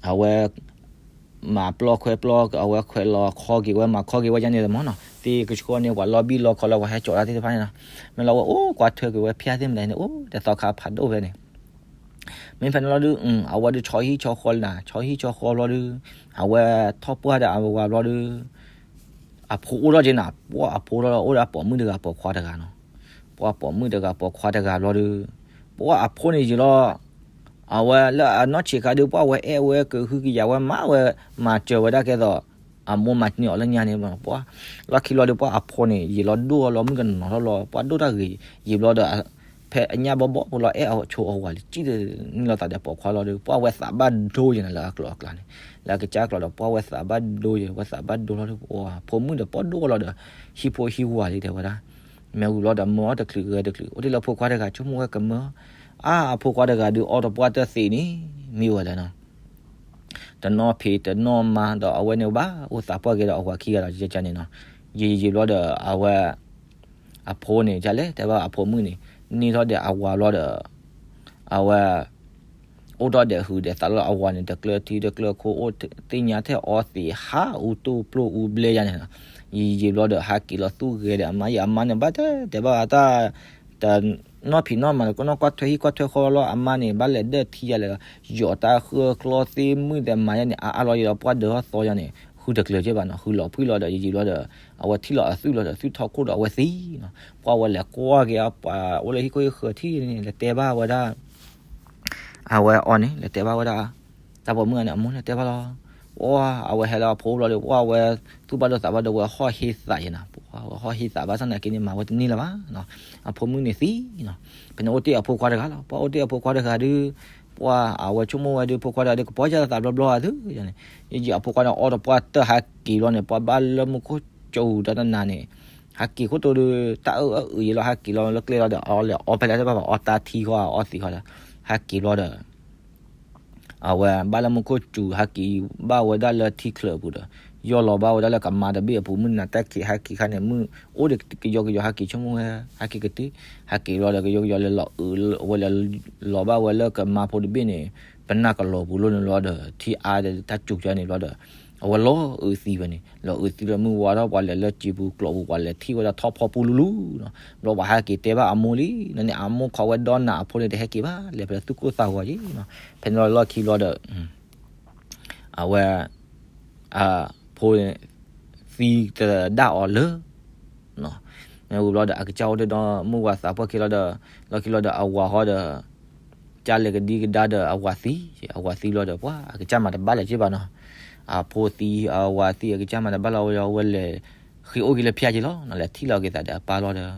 အဝဲ မၤပျီခွဲပျီ အဝဲခွဲးလီၤခီက့ၤဝဲ မၤခီက့ၤဝဲယါန့ၣ်မးနီၤ. သ့ၣ်ကဆှီန့ၣ် ပှၤလီၤဘံၣ်လီၤခီလၢပှၤဟဲကၠီၤတၢ်သ့ၣ်တဖၣ်န့ၣ်နီၤ. မ့ၢ်လီၤဝဲအိၣ်ကွၢ်ထွဲက့ၤဝဲဖၠၣ်သ့ၣ်မတၤန့ၣ် အိၣ်ဒီးသီခါဖးဒိၣ်ဖဲန့ၣ် မ့ၢ်ဖဲန့ၣ်လီၤဒုး အဝဲဒုးဆီဟံၣ်ဆီဃီလံနၤ ဆီဟံၣ်ဆီဃီဘျီဒုး အဝဲထီၣ်ပှၢ်ဒီးအဝၤဘျီဒုး အဖိအိၣ်ထီၣ်က့ၤနၤ ပှၢ်အဖိထီၣ်လီၤ အိၣ်ဒီးပိာ်မုၣ်တဂၤပိာ်ခွါတဂၤနီၤ. ပှၢ်ပိာ်မုၣ်တဂၤပိာ်ခွါတဂၤဘျီဒုး ပှၢ်အဖိန့ၣ်ယံာ်လီၤ အဝဲလၢအနီၢ်ဆံးခါဒုး ပှၢ်ဝဲအဲၣ်ဝဲကဟုကယာ်ဝဲမၤဝဲ မၤစၢၤဝဲဒၣ်ကဲသိး အမိၢ်မၤန့ၢ်အီၤလၢညါန့ၣ် ပှၢ် လီၢ်ခံလီၤဒုး ပှၢ်အဖိန့ၣ် ယံာ်လီၤဒိၣ်အီၤလီၤ မုၣ်ကနီၤထီၣ်လီၤ ပှၢ်ဒိၣ်တၢ်ဂ့ၤ ယံာ်ဘျီဒီး ဖဲအညၣ်ဘီဘီဖိလီၤ အဲၣ်အဆိအဝၤလံ ကံၣ်တန့ၢ်လီၤသးဒီးပိာ်ခွါလီၤဒုး ပှၢ်ဝဲသးဘၣ်ဒိယဲနၤလၢအကျိၤအကျဲန့ၣ် လၢအကစၢ်ကျိၤဒီး ပှၢ်ဝဲသးဘၣ်ဒိယဲ ဝဲသးဘၣ်ဒိလီၤဒုး ပှၢ်ဖိမုၣ်ဒီးပှၢ်ဒိၣ်အီၤလီၤဒီး ဟံၣ်ဖိဟံၣ်ဝၤလံတဲဝဲဒၣ် မ့ၢ်ဝံၤလီၤဒီးမၢအီၤတချုးဂဲၤတချုး အိၣ်တ့ၢ်လၢဖိခွါတဂၤ ဆိကမိၣ်ဝဲကမၢ အါ အဖိခွါတဂၤဒုး အီၣ်တပှၢ်တၢၢ်သံးန့ၣ် မ့ၢ်ဝဲလဲၣ်နီၤ တနီၣ်ဖံးတနီၣ်မါ ဒီးအဝဲန့ၣ်ဘၣ်အိၣ်သးပှၢ်က့ၤဒီးအဝၤခံဂၤဒီးယကန့ၣ်နီၤ ယံာ်ယံာ်ဘျီဒီး အဝဲ အဖိန့ၣ် ကလဲၣ် တဲဘၣ်အဖိမုၣ်န့ၣ် န့ၢ်ထီၣ်ဒီးအဝၤဘျီဒီး အဝဲ အိၣ်ထီၣ်ဒီးဟုးဒီးသးလီၤ အဝၤန့ၣ် တကျၢၤထံတကျၢၤခိၣ် အိၣ်သ့ၣ်ညါထဲအီသံး ဟးအူတိၢ်ပျိၢ်အူဘျဲယါန့ၣ်နီၤ ယံာ်ယံာ်ဘျီဒီး ဟးက့ၤလီၤသူၣ်ဂဲၤဒီးအမါ ယံာ်အမါန့ၣ် ဘၣ်တဲ တဲဘၣ်တၢ် တနီၣ်ဖံးနီၣ်မၤ ကနီၣ်ကွၢ်ထွဲဟံၣ်ကွၢ်ထွဲဃီလီၤ အမါန့ၣ် ဘၣ်လဲၤဒၢၣ်ထံယါလဲၣ်လီၤ ယီၤတၢ်ဃၢကျီသ့မုၣ်သဲးမၤယါန့ၣ် အါအါလီၤယံာ်လီၤ ပှၢ်ဒၢးထီၣ်သီယါန့ၣ် ဃုတကျၢၤက့ဘၣ်နီၤ ဃုလီၤဖှံလီၤဒီး ယံာ်ယံာ်ဘျီဒီး အဝဲထံၣ်လီၤအသွံၣ်လီၤဒီး သွံၣ်ထီၣ်ခိၣ်ဒီးအဝဲသံနီၤ ပှၢ်ဝဲလဲၤကွၢ်က့ၤ ပှၤအိၣ်လၢဟံၣ်ခိၣ်ဟံၣ်ဃၢၤထံၣ်န့ၣ် လဲၤတဲဘၣ်ဝဲဒၣ် အဝဲအီၤန့ၣ် လဲၤတဲဘၣ်ဝဲဒၣ် တၢ်ပိာ်မုၣ်န့ၣ် အမိၢ်လဲၤတဲဘၣ်လီၤ ပှၢ်အဝဲဟဲလၢအဖိဘျီဒီး ပှၢ်ဝဲသူၣ်ဘၣ်ဒိသးဘၣ်ဒိ ဝဲဟီၣ်ဟ့သးယဲနီၤ ပှၢ်ဝဲဟီၣ်ဟ့သးဘၣ်ဆၣ်နာ်က့န့ၣ် မၤဝဲတန့ၢ်လၢၤဘၣ်နီၤ အဖိမုၣ်န့ၣ်သံနီၤ ဖဲန့ၣ်အိၣ်တ့ၢ်အဖိခွါတဂၤလီၤ ပှၢ်အိၣ်တ့ၢ်အဖိခွါတဂၤဒုး ပှၢ်အဝဲဆိကမိၣ်ဝဲဒုး ဖိခွါတဂၤဒုး ကပီၢ်ယၢ်သးဘျီဘျီအသုယန့ၣ် ယံာ်ယံာ်အဖိခွါန့ၣ် အီၣ်တပှၢ်တၢၢ်ဟးက့ၤဘျီန့ၣ် ပှၢ်ဘၣ်လၢမူခိၣ်စူၤတၢ်တနၤန့ၣ် ဟးက့ၤခိၣ်တိဒုး တၢ်အၢၣ်အၢၣ်အုးယံာ်လီၤ ဟးက့ၤလီၤလၢကျဲလီၤဒီး အီၣ်လဲၤအီဖဲလဲၣ်တဘၣ်ဘၣ် အီတၢ်ထံဃီ အီသံးဃီဒီး ဟးက့ၤဘျီဒီး အဝဲဘၣ်လၢမူခိၣ်စူၤ ဟးက့ၤဘၣ်ဝဲဒၣ်လၢထံချၢးအပူၤဒီး ယီၢ်လီၤဘၣ်ဝဲဒၣ်လၢကမါတဘ့ၣ်အပူၤ မုၢ်နၤတၢ်ခံးဟဲက့ၤခါန့ၣ် မုၢ်အိၣ်ဒီးကယီကယီဟဲက့ၤဆိကမိၣ်ဝဲ ဟဲက့ၤကတုၤ ဟဲက့ၤလီၤဒီးကယီကယီလဲၤလီၤအုးဝဲလဲၤ လီၤဘၣ်ဝဲလၢကမါဖိတဘ့ၣ်န့ၣ် ပနၢ်ကလီၤပူၤလီၤန့ၣ်လီၤဒီး ထံအါဒီးတၢ်စူၤကန့ၣ်လီၤဒီး အဝဲလီၤအုးသံဝဲန့ၣ် လီၤအုးသံလၢမုၢ်ဝါထီၣ်ပှၤလဲၤလၢစံာ်ပူၤကျိးပူၤ ပှၤလဲၤထံၣ်ဝဲဒၣ်ထီၣ်ဖီပူၤလူၤလူၤနီၤ ဘျီပှၤဟဲက့ၤတဲဘၣ်အမိၢ်လံနီၤန့ၣ် အမိၢ်ခိးဝဲဒီနၤအဖိန့ၣ် တဟဲက့ၤဘၣ် လဲၤဖဲသူၣ်ကိၢ်သးဂီၤယံၤနီၤ ဖဲန့ၣ်လီၤလီၢ်ခံဘျီဒီး အဝဲ အဖိသံတဒၣ်အီၤလၢ မ့ၢ်ဝံၤဘျီဒီး အကစၢ်အိၣ်တဒီမုၢ်ဝါသးပှၢ်ခံလီၤဒီး လီၢ်ခံလီၤဒီးအဝၤဃီဒီး ကၢ်လဲၤကဒံကဒါဒီးအဝၤသံ အဝၤသံလီၤဒီး ပှၤအကစၢ်မၤတဘၣ်လၢၤက့ဘၣ်နီၤ အဖိသံအဝၤသံအကစၢ်မၤတဘၣ်လီၤဝဲဒီး အဝဲလဲၤဃ့အိၣ်က့ၤလၢဖၠါက့ၤလီၤနီၤ လဲၤထံၣ်လီၤက့ၤသးဒီးအပၢ်လီၤဒီး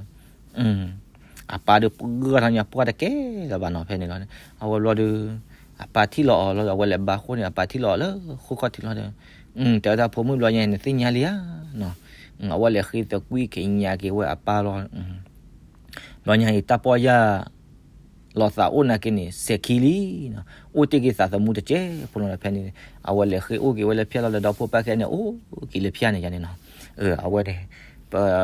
အပၢ်ဒီးပှၢ်ထီၣ်ညါပှၢ်တကဲလၢၤဘၣ်နီၤ ဖဲန့ၣ်လီၤန့ၣ် အဝဲဘျီဒီး အပၢ်ထံၣ်လီၤအီၤလီၤဒီး အဝဲလဲၤဘါဃိန့ၣ် အပၢ်ထံၣ်လီၤအီၤလၢဃိခီၣ်ထံးလီၤဒီး တဲဝဲဒၣ်ဖိမုၣ်ဘျီညါ နသ့ၣ်ညါလံဧါနီၤ အဝဲလဲၤဃ့သကွံာ်က့ၤညါက့ၤဝဲအပၢ်လီၤ ဘျီညါအံၤတၢ်ပီၢ်ယၢ် လီၤသးအိၣ်နာ်က့န့ၣ် စဲၤခံလံနီၤ အိၣ်တ့ၢ်က့ၤသးသမူတကဲဖိလီၤဒီး ဖဲန့ၣ် အဝဲလဲၤဃ့အိၣ်က့ၤဝဲလၢဖၠါလီၤဒီး ဒီဖိပၢ်ခဲန့ၣ် အိၣ်က့ၤလၢဖၠါန့ၣ်ယါန့ၣ်နီၤ အဝဲန့ၣ်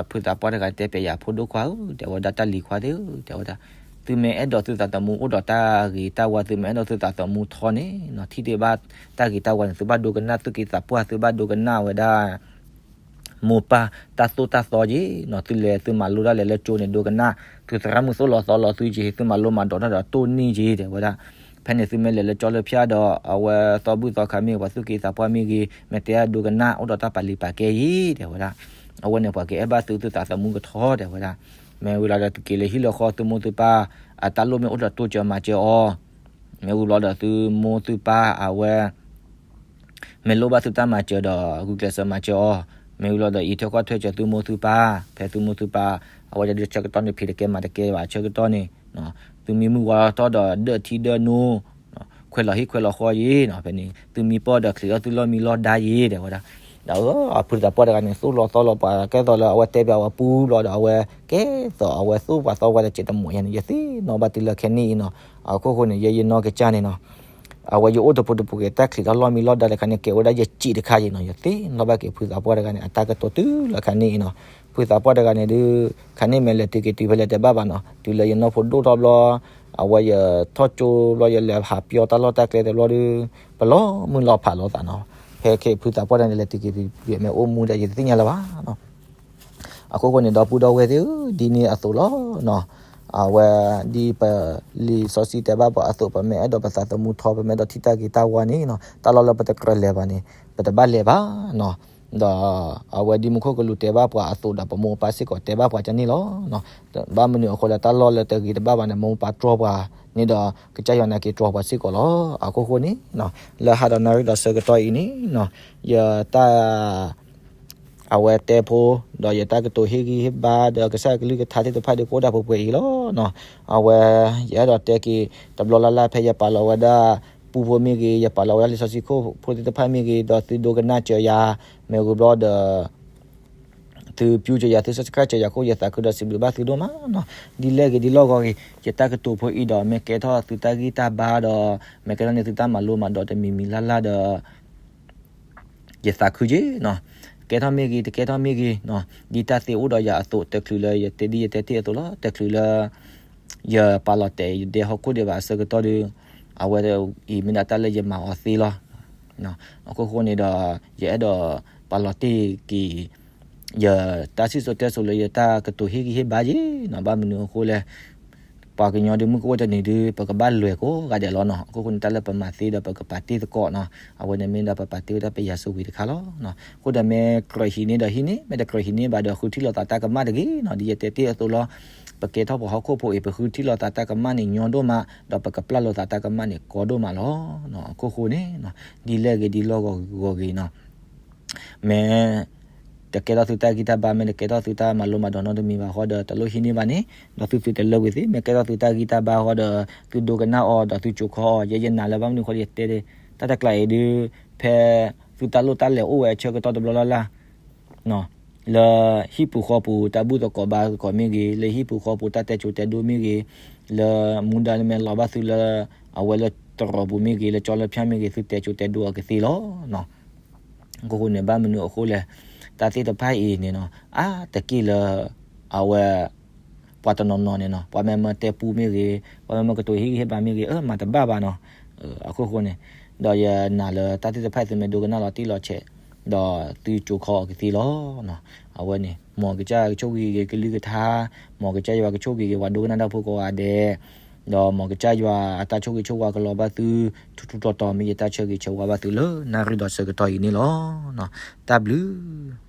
ဖုသးပှၢ်တဂၤတဲပၠးယၤဖိဒိၣ်ခွါဧၢ တဲဝဲဒၣ်တၢ်လံၤခွါသ့ၣ်ဧၢ တဲဝဲဒၣ် သုမ့ၢ်အဲၣ်ဒိးသုသးသမူအိၣ်ဒီးတၢ်ဂ့ၤတၢ်ဝါ သုမ့ၢ်အဲၣ်ဒိးသုသးသမူထီန့ၣ်နီၤ ထံၣ်တ့ၢ်ဘၣ်တၢ်ဂ့ၤတၢ်ဝါန့ၣ် သုဘၣ်ဒိကနၣ်သုက့သးပှၢ် သုဘၣ်ဒိကနၣ်ဝဲဒၣ် မိၢ်ပၢ်တၢ်သိၣ်တၢ်သီက့ၤနီၤ သုလဲၤသုမၤလိတၢ်လဲၤလၢကၠိန့ၣ် ဒိကနၣ် သုသရၣ်မုၣ်သိၣ်လီၤသီလီၤသုက့ၤ သုမၤလိမၤဒိးတၢ်ဒီးတိၢ်န့ၢ်က့ၤ တဲဝဲဒၣ် ဖဲန့ၣ်သုမ့ၢ်လဲၤလၢကၠီလၢဖၠါဒီး အဝဲသီဘူၣ်သီခါမ့ၢ်ဂ့ၤ ပှၤသူၣ်က့သးပှၢ်မ့ၢ်ဂ့ၤ မ့ၢ်တဲဒိကနၣ် အိၣ်ဒီးတၢ်ပာ်လုၢ်ပာ်ကဲအံၤ တဲဝဲဒၣ် အဝဲန့ၣ်ပှၤကအဲၣ်ဘၣ်သု သုသးသမူကထီ တဲဝဲဒၣ် မ့ၢ်ဝံၤလီၤဒီးသုက့ၤလၢဟံၣ်လၢဃီ သုမိၢ်သုပၢ် အတၢ်လိၣ်မ့ၢ်အိၣ်ဒီးတိစၢၤမၤစၢၤအီၤ မ့ၢ်ဝံၤဘျီဒီးသုမိၢ်သုပၢ်အဝဲ မ့ၢ်လိၣ်ဘၣ်သုတၢ်မၤစၢၤဒီး ဂုာ်ကျဲးစၢးမၤစၢၤအီၤ, မ့ၢ်ဝံၤလီၤဒီး အံးထွဲကွၢ်ထွဲစၢၤသုမိၢ်သုပၢ်, ဖဲသုမိၢ်သုပၢ် အဝဲဒၣ်ဒုးဆၢကတီၢ်န့ၣ် ဖံးတကဲမၤတကဲဘၣ် ဆၢကတီၢ်န့ၣ်, သုမံမုၢ်ဝါထီၣ်ဒီးဒၢးထံဒၢးနိ, ခွဲးလီၤဟံၣ်ခွဲးလီၤဃီယံၤနီၤ, ဖဲန့ၣ် သုမံပၢၢ်ဒီးချံးထီၣ်သုလီၢ်မံလီၢ်ဒါယံၤ တဲဝဲဒၣ်, ဒီးအဖုသးပှၢ်တဂၤန့ၣ် သိၣ်လီၤသီလီၤပှၤကဲသိးလၢအဝဲတဲပၠးဝဲပူၤဘျီဒီး အဝဲကဲသိးအဝဲသိၣ်ပှၤသီဝဲတစဲးတမီၢ်ယါန့ၣ် ယသ့ၣ်နီၣ်ဘၣ်တုၤလၢခဲနံၣ်အံၤနီၤ, အခိၣ်ဃိန့ၣ် ယဲယနီၢ်ကစၢ်န့ၣ်နီၤ အဝဲယအိၣ်တပူၤတပူၤက့ၤ တၢ်ချံးထီၣ်လီၢ်မံလီၢ်ဒါတခါန့ၣ် ကဲဝဲဒၣ်ယစံးတခါယံၤနီၤ, ယသ့ၣ်နီၣ်ဘၣ်က့ၤဖုသးပှၢ်တဂၤန့ၣ် အတၢ်ကတိၤတုၤလၢခါနံၣ်အံၤနီၤ, ဖုသးပှၢ်တဂၤန့ၣ်ဒုး ခါနံၣ်မ့ၢ်လဲၤတုၤက့ၤတုၤဖဲလဲၣ်တဲဘၣ်ဘၣ်နီၤ, တုၤလၢယနီၢ်ဖိဒိၣ်ထီၣ်ဘျီ အဝဲယထီၣ်ကၠိဘျီ ယလဲၤဟးပျီတၢ်လီၢ်တၢ်ကျဲတဘျီဒုး ပလီၤမုၢ်လီၤဖးလိာ်သးနီၤ, ဖဲခဲအံၤဖုသးပှၢ်တဂၤန့ၣ် လဲၤတုၤက့ၤတုၤဖဲမ့ၢ်အိၣ်မူဒၣ်ယတသ့ၣ်ညါလၢၤဘၣ်နီၤ. အခိၣ်ဃိန့ၣ် ဒီပုၢ်ဒီဝဲၢ်သ့ၣ်ဧၢ, ဒ်န့ၣ်အသိးလီၤနီၤ, အဝဲဒ်ပလံာ်စီဆှံတဲဘၣ်ပှၤအသိး ပမ့ၢ်အဲၣ်ဒိးပသးသမူထီ ပမ့ၢ်အဲၣ်ဒိးထံၣ်တၢ်ဂ့ၤတၢ်ဝါန့ၣ်နီၤ, တၢ်လီၢ်လၢပတကြၢးလဲၤဘၣ်န့ၣ် ပတဘၣ်လဲၤဘၣ်နီၤ, ဒီးအဝဲဒ်မူခိၣ်ကလူးတဲဘၣ်ပှၤအသိးဒီး ပမိၢ်ပၢ်စ့ၢ်ကီးတဲဘၣ်ပှၤကန့ၣ်လီၤ. ဘၣ်မနုၤအဃိလဲၣ် တၢ်လီၢ်လၢတဂ့ၤတဘၣ်ဘၣ်န့ၣ် မိၢ်ပၢ်တြီပှၤန့ၣ်ဒီး ကစၢ်ယွၤနာ်က့ၤတြီပှၤစ့ၢ်ကီးလီၤ. အခိၣ်ဃိန့ၣ် လၢဟါဒီးနၣ်ရံၣ်ဒီးဆၢကတီၢ်အံၤန့ၣ် ယတၢ် အဝဲတဲဖိ ဒီးယတၢ်ကတိၤဟ့ၣ်ဂံၢ်ဟ့ၣ်ဘါ ဒီးကစၢ်ကလုၢ်ကထါသ့ၣ်တဖၣ်ဒီး ကအိၣ်ဒၣ်ပှဲၤပှဲၤအံၤလီၤနီၤ. အဝဲ ယအဲၣ်ဒိးတဲက့ၤ တဘျီလၢ်လၢ် ဖဲယပာ်လီၤဝဲဒၣ်ပူဖိမ့ၢ်ဂ့ၤ, ယပာ်လီၤဝဲဒၣ်လံာ်စီဆှံခိၣ်ဖိသ့ၣ်တဖၣ်မ့ၢ်ဂ့ၤ, ဒီးသုဒိကနၣ်စၢၤယၤ, မ့ၢ်ဂ့ၤဘျီဒီး သု view စၢၤယၤ, သု subscribe စၢၤယၤအဃိ ယသးခုဒီးစံးဘျုးဘၣ်သုဒိၣ်မးနီၤ. ဒ်လဲၣ်ဂ့ၤဒ်လီၢ်ဂီၤဂ့ၤ ယတၢ်ကတိၤဖိအံၤဒီး မ့ၢ်ကဲထီၣ်သုတၢ်ဂံၢ်တၢ်ဘါဒီး မ့ၢ်ကဲထီၣ်န့ၢ်သုတၢ်မၤလိမၤဒိးတမံၤမံၤလၢ်လၢ်ဒီး ယသးခုက့ၤနီၤ. ကဲထီၣ်မ့ၢ်ဂ့ၤ တကဲထီၣ်မ့ၢ်ဂ့ၤနီၤ, ဒ်တၢ်သ့အိၣ်ဒီးယၤအသိး တချုးလၢယတဲဒ်ယတဲတ့ၢ်အသိးလီၤ. တချုးလၢ ယပာ်လီၤတဲာ်ယဒဲဟီၣ်ခိၣ်ဒံးဘၣ်အဆၢကတီၢ်ဒီး အဝဲအံၤမ့ၢ်ဒၣ်တၢ်လၢယမၤအီၤသ့လီၤ. အခိၣ်ဃိန့ၣ်ဒီး ယအဲၣ်ဒိးပာ်လီၤတ့ၢ်က့ၤ ယတၢ်စံၣ်စိၤတဲစိၤလၢယတၢ်ကတိၤဟ့ၣ်ဂံၢ်ဟ့ၣ်ဘါယ့ၤနီၤ. ဘၣ်မနုၤအဃိလဲၣ် ပှၤကညီဒုးမုၢ်ကအိၣ်တနံၤဒုး ပကဘၣ်လဲၤကိးဂၤဒဲးလီၤနီၤ. အခိၣ်ဃိန့ၣ် တၢ်လၢပမၤသ့ဒီးပကပာ်တ့ၢ်သကိးနီၤ. အဝဲန့ၣ်မ့ၢ်ဒၣ်ပပာ်တ့ၢ်ဝဲဒၣ်ပယၤစိဝံၤတခါလီၤ. အဃိဒီးမ့ၢ်ကြၢးဟံးန့ၢ်ဒီးဟံးန့ၢ်, မ့ၢ်တကြၢးဟံးန့ၢ်ဘၣ်ဒီး ဃုထံၣ်လိာ်သးတၢ်ကမၣ်တဂ့ၤနီၤ. ဒ်ယတဲတ့ၢ်အသိးလီၤ. ပကဲထီၣ်ပှၤဟီၣ်ခိၣ်ဖိအံၤ ပဃုထံၣ်လိာ်သးတၢ်ကမၣ်န့ၣ်ညီဒိၣ်မး, ဒီးပကပျၢ်လိာ်သးတၢ်ကမၣ်န့ၣ်ကီဒိၣ်မးလီၤ. အခိၣ်ဃိန့ၣ် ဒ်လဲၣ်ဂ့ၤဒ်လီၢ်ဂီၤဂ့ၤနီၤ မ့ၢ်တကဲထီၣ်သုတၢ်ဂံၢ်တၢ်ဘါ မ့ၢ်တကဲထီၣ်သုတၢ်မၤလိမၤဒိးနီတမံၤဘၣ်ဃီဒီး တလိၣ်ဟံးန့ၢ်ဘၣ်န့ၣ်, ဒီးသုသုတလၢကွံာ်သ့, မ့ၢ်ကဲထီၣ်သုတၢ်ဂံၢ်တၢ်ဘါဃီဒီး သုဒိကနၣ်အီၤ ဒီးသုစိာ်ခီအီၤ, ယဲယနာ်လၢဘၣ်မနုၤဃိ ယတဲတၢ်တကျါအံၤဒုး ဖဲသုတၢ်လိၣ်တၢ်လဲၤအိၣ်ဝဲအဆၢကတီၢ်တဘျီလၢ်လၢ် လၢဟံၣ်ပူၤဃီပူၤ တၢ်ဘူၣ်သကိးဘါသကိးမ့ၢ်ဂ့ၤ, လၢဟံၣ်ပူၤဃီပူၤတၢ်တဲစိၤတဲဒိမ့ၢ်ဂ့ၤ, လၢမူဒါမ့ၢ်လီၤဘၣ်သုလၢ အဝဲလၢတရီးပူၤမ့ၢ်ဂ့ၤ, လၢကၠီလၢဖၠါမ့ၢ်ဂ့ၤ, သုတဲစိၤတဲဒိအီၤကသ့လီၤ. အဃိဃိန့ၣ် ဘၣ်မနုၤအဃိလဲၣ်, တၢ်သ့ၣ်တဖၣ်အံၤန့ၣ်နီၤ အါတက့ၢ်လၢ အဝဲ ပှၤတနီၤနီၤန့ၣ်နီၤ ပှၤမ့ၢ်မၢတဲပူမ့ၢ်ဂ့ၤ, ပှၤမ့ၢ်မၢကတိၤဟ့ၣ်ဂံၢ်ဟ့ၣ်ဘါမ့ၢ်ဂ့ၤ အၢ မၤတဘၣ်ဘၣ်နီၤ. အဃိဃိန့ၣ် ဒီးယနာ်လၢတၢ်သ့ၣ်တဖၣ်သုမ့ၢ်ဒိကနၣ်လီၤတံၢ်လီၤဆဲး ဒီးသုကၠိခီအီၤကသ့လီၤ. အဝဲန့ၣ် မ်ကစၢ်ကဆိၣ်ဂ့ၤက့ၤ ကလုၢ်ကထါ, မ်ကစၢ်ယွၤကဆိၣ်ဂ့ၤက့ၤ ပှၤဒိကနၣ်တၢ်ဖိကိးဂၤဒဲး, ဒီးမ်ကစၢ်ယွၤအတၢ်ဆိၣ်ဂ့ၤဆိၣ်ဝါကလီၤဘၣ်သု ထူထူတီတီ မ့ၢ်ယတၢ်ဆၢဂ့ၤဆၢဝါဘၣ်သုလၢနၣ်ရံၣ်ဒီးဆၢကတီၢ်အံၤန့ၣ်လီၤ. တၢ်ဘျုး